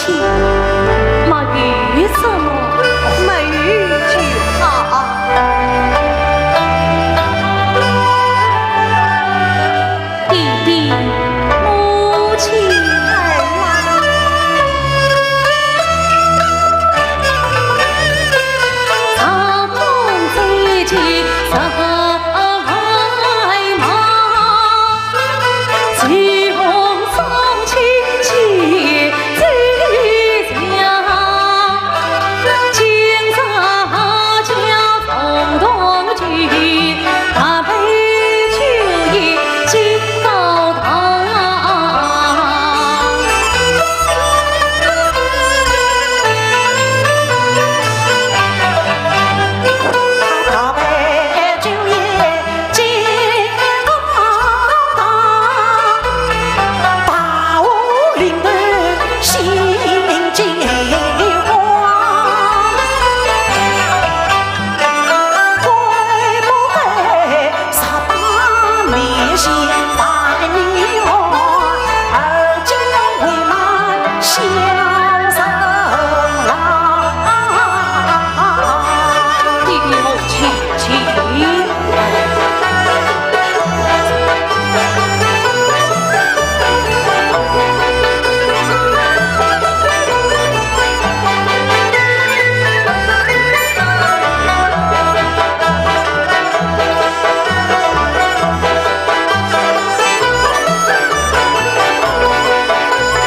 没有什么。没有就好。弟弟，母亲。儿啊。弟弟，母亲，请。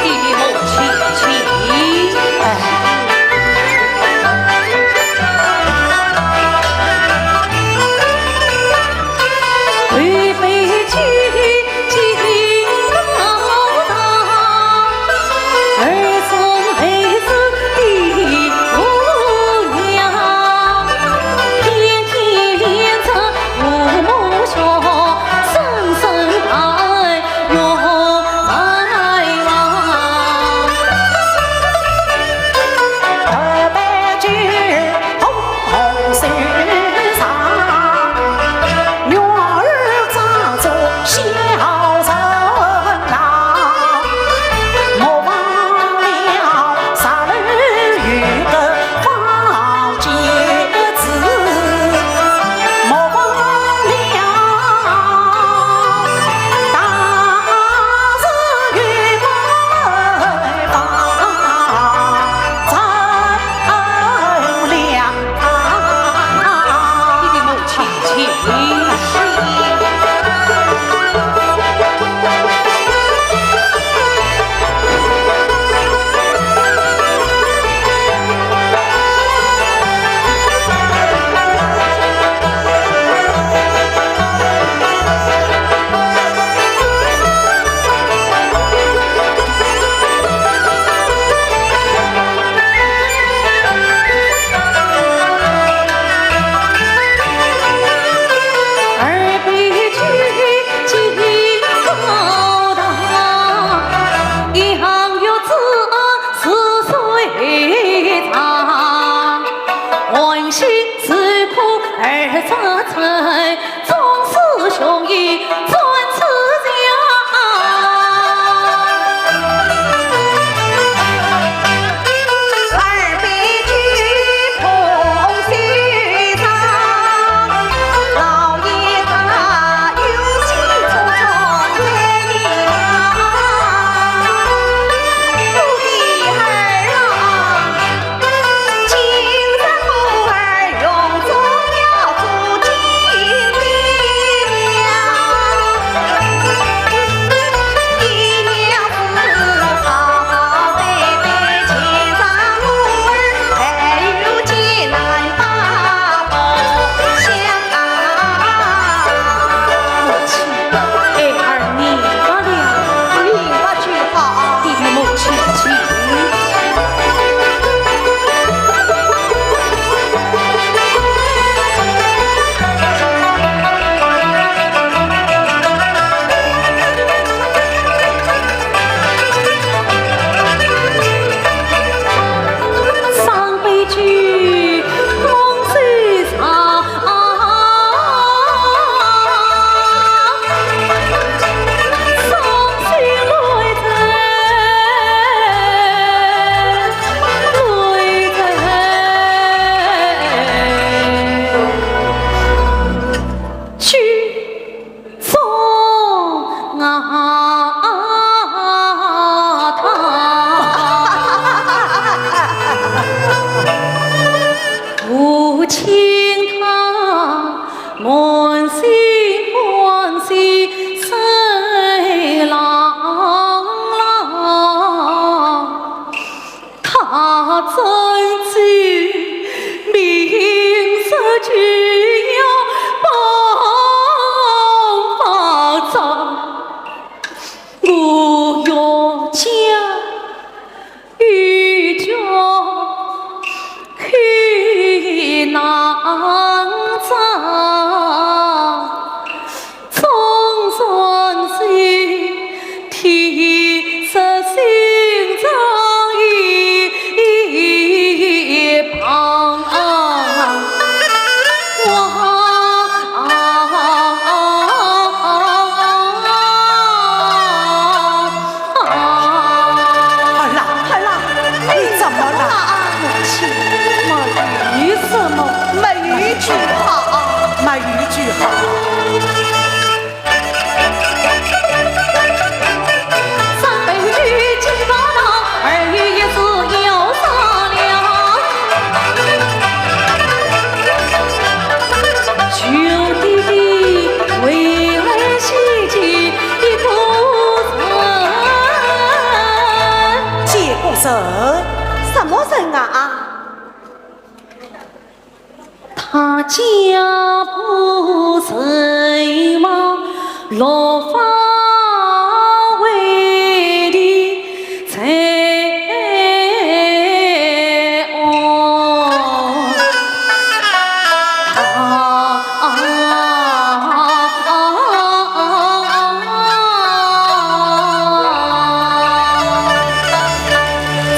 弟弟，母亲，请。啊，真情明日就要办法找，我要将一家去难找。 总算是天色星辰一旁望。儿啊，儿啊，你怎么了？母亲，没有什么，没有就好。没有就好。 见过人。什么人啊？ 他家不曾忘落花为的财哦。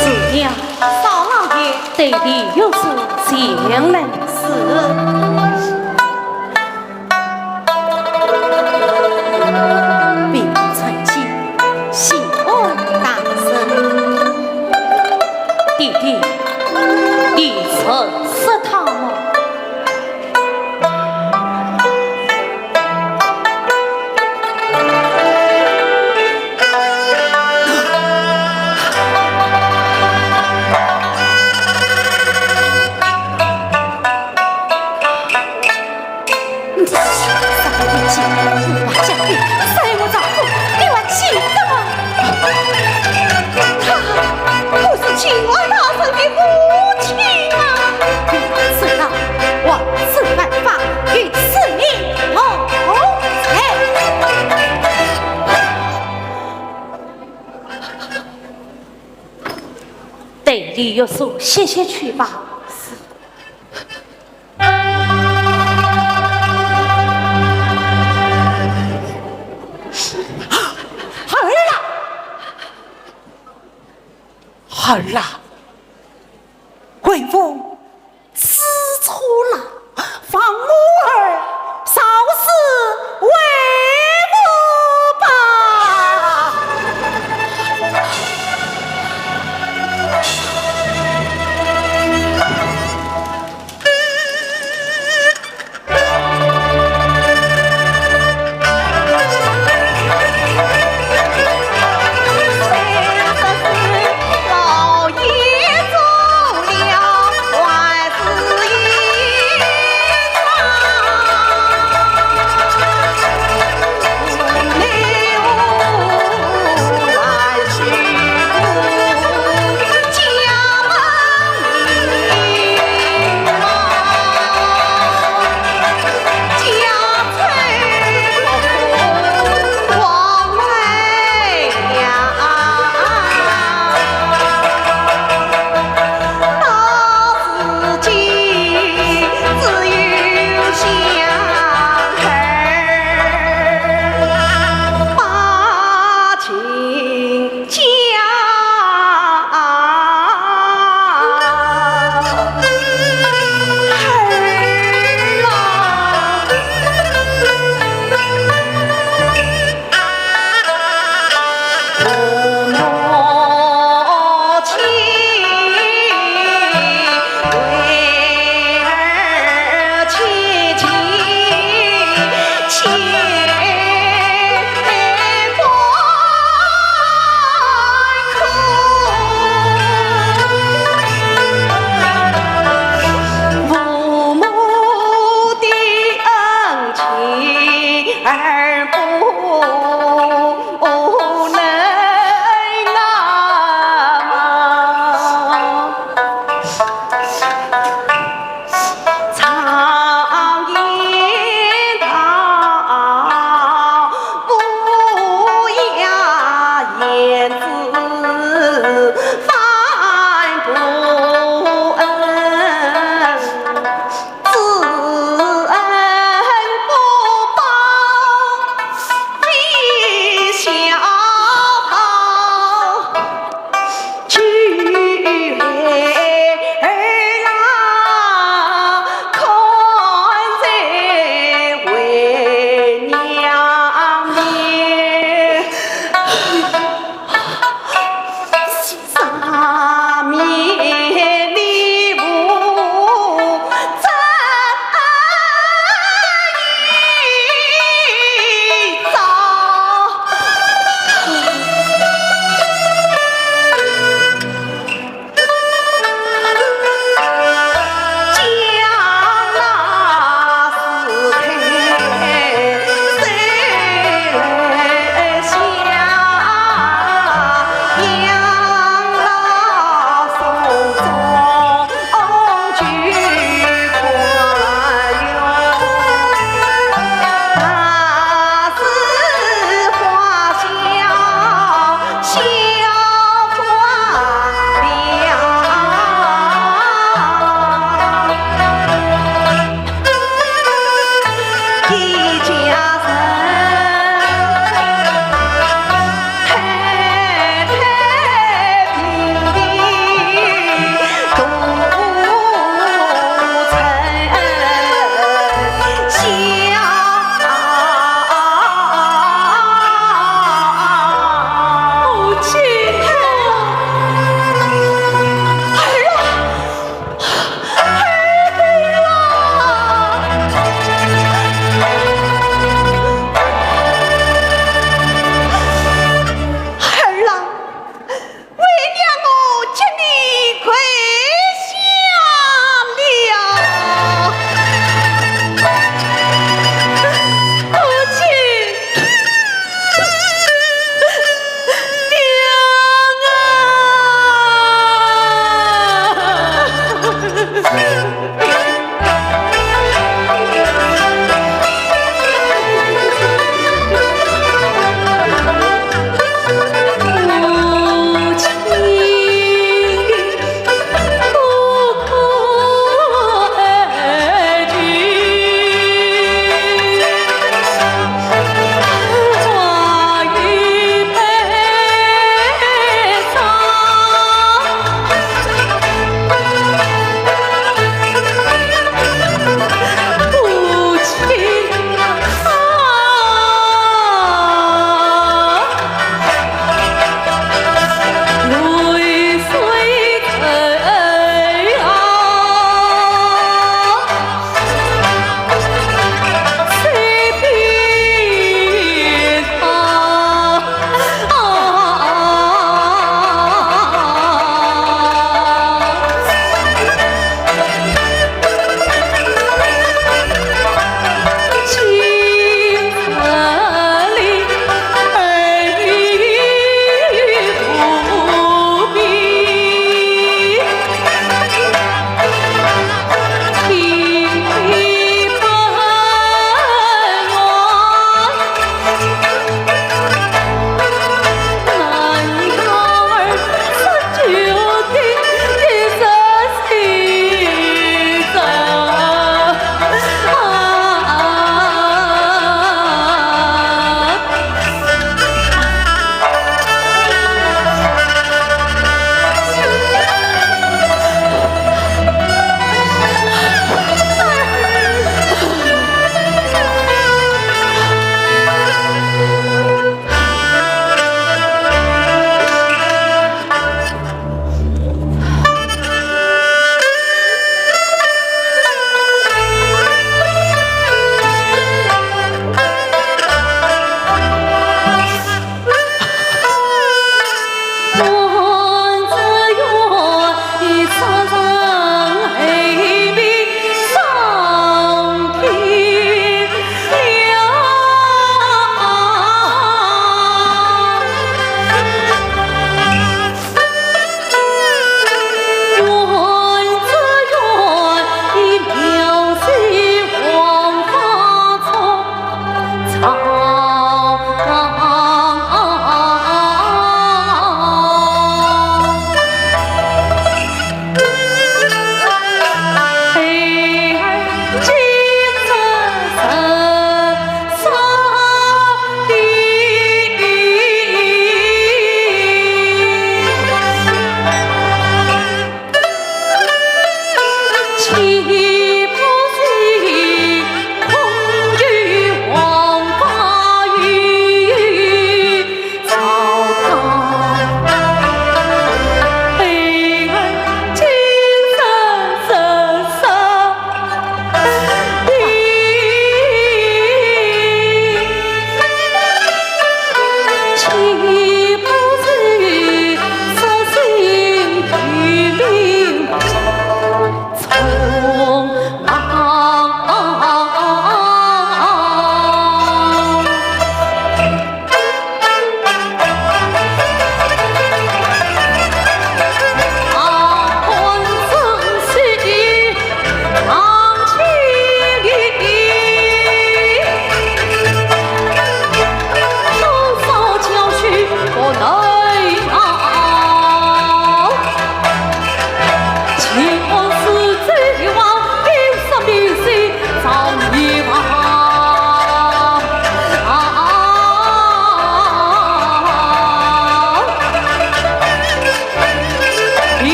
是呀。 少老爷。对李玉素前来。是。并不参见。谢恩大人。爹爹，你认识他吗？ 你这畜生，你竟敢讲你杀了我丈夫，你还记得吗？他不是秦王大人的父亲吗？你知道王子犯法，与死命同罪。对李玉素歇歇去吧。 儿啊，儿啊，为父知错了，放我儿少时为父吧。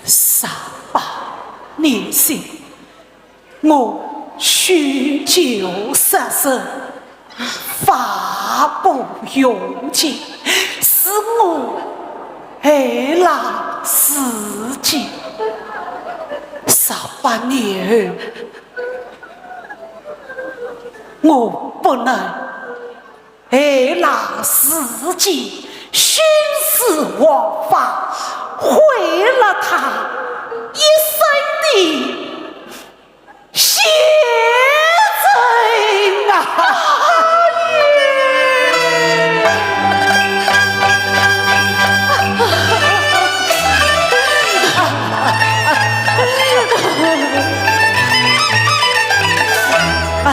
十八年前，我酗酒失身，发布用计，是我害了自己。十八年后，我不能 害了自己徇私枉法，毁了他一生的前程啊！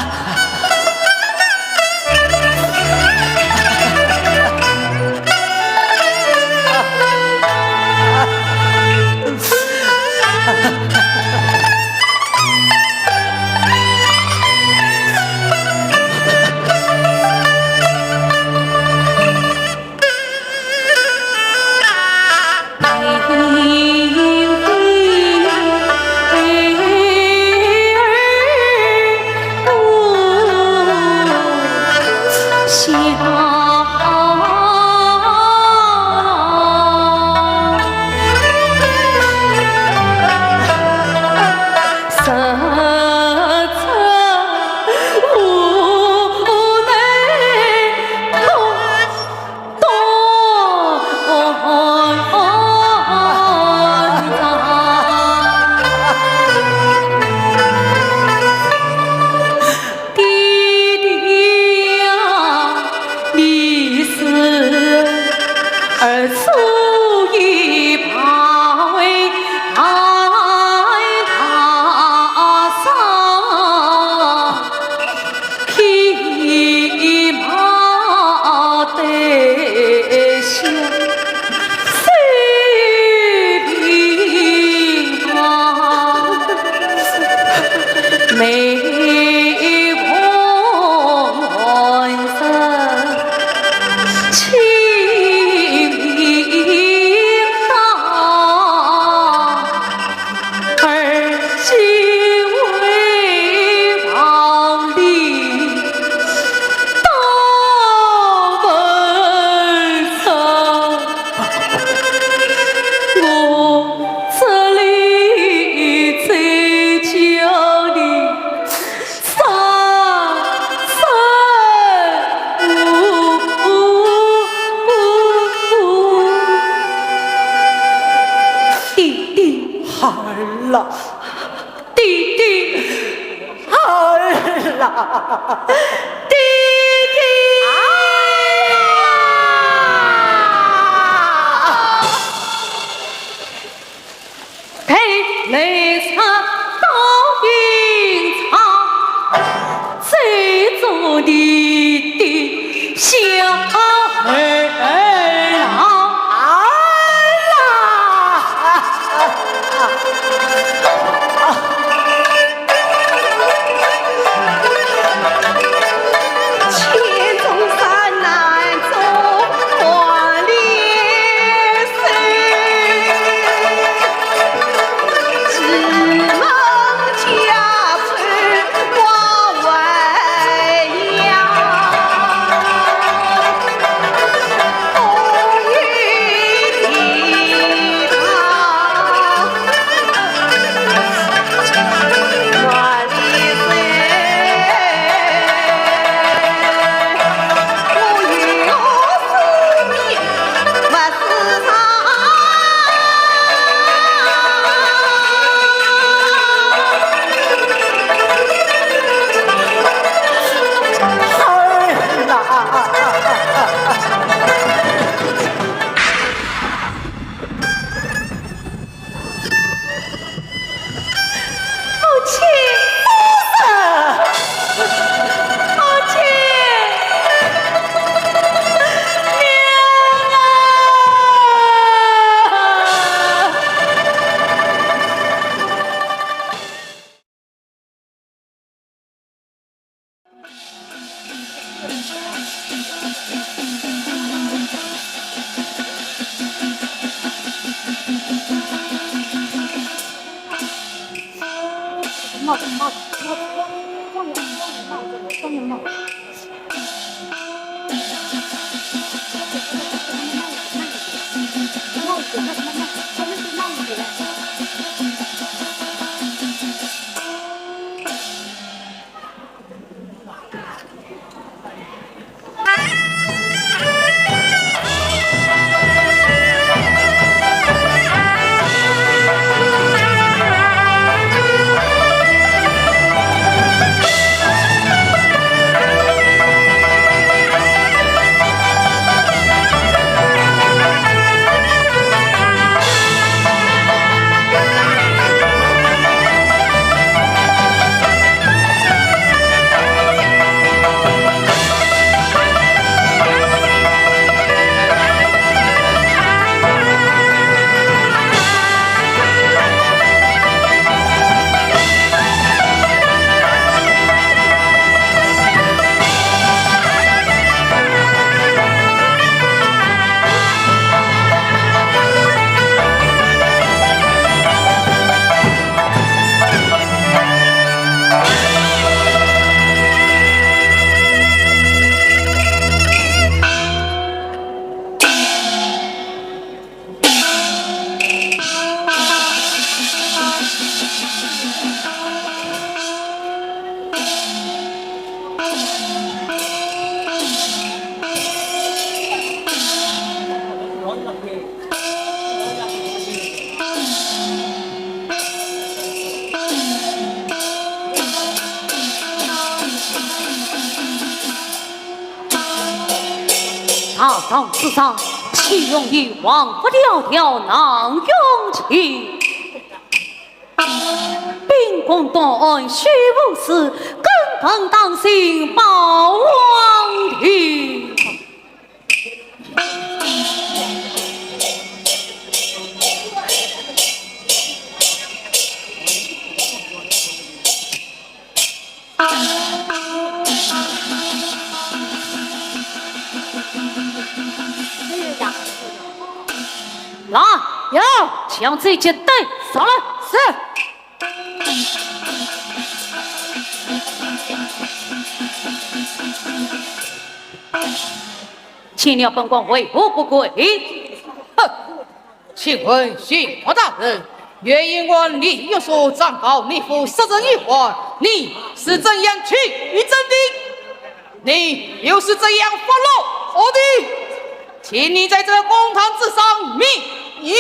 爹爹，好了。 爹爹，儿啊，爹爹啊！陪雷山倒影长，谁做你的小儿郎？儿啊！大堂之上，岂容有王法条条难容情。秉公断案，休无事，更等当心报皇庭。 来，有，将这一带上来。是。见了本官为何不跪？哼！ 请问巡抚大人，原因案李玉书状告你父杀人一案，你是怎样取证的？你又是怎样发落我的？请你在这公堂之上明言。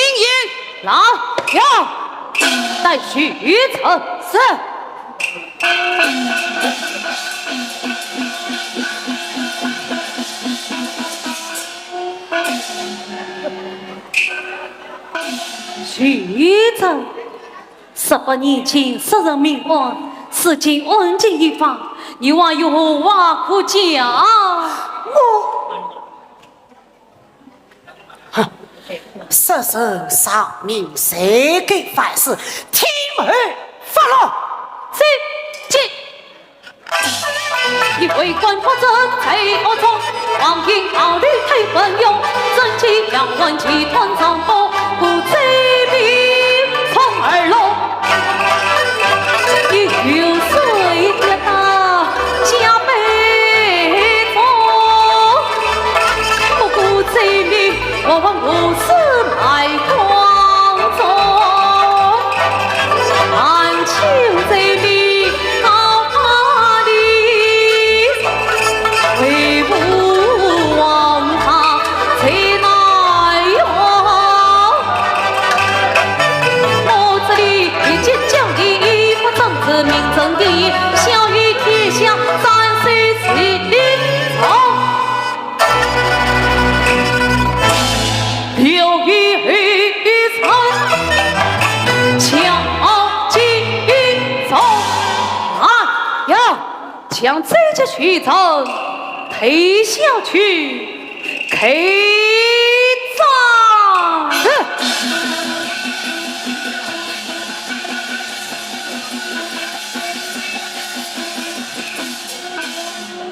来呀，带许臣。是。 许臣，十八年前杀人命案，如今案情已发，你还有何话可讲？我……哼，杀人偿命，罪该万死，天网恢恢。这……这…… 一位官夫正在恶中，黄金宝律推本用，真金两万几段上报，故罪名从而落。一有谁跌倒加倍重，不顾罪名 我问何事卖光宗，含情罪名告发你，为父王法罪难容。我这里一介小吏，不正直明正的，小于天下斩首之令。 刘备与陈，将军中。啊呀，将这个许臣推下去开斩。是。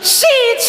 喜庆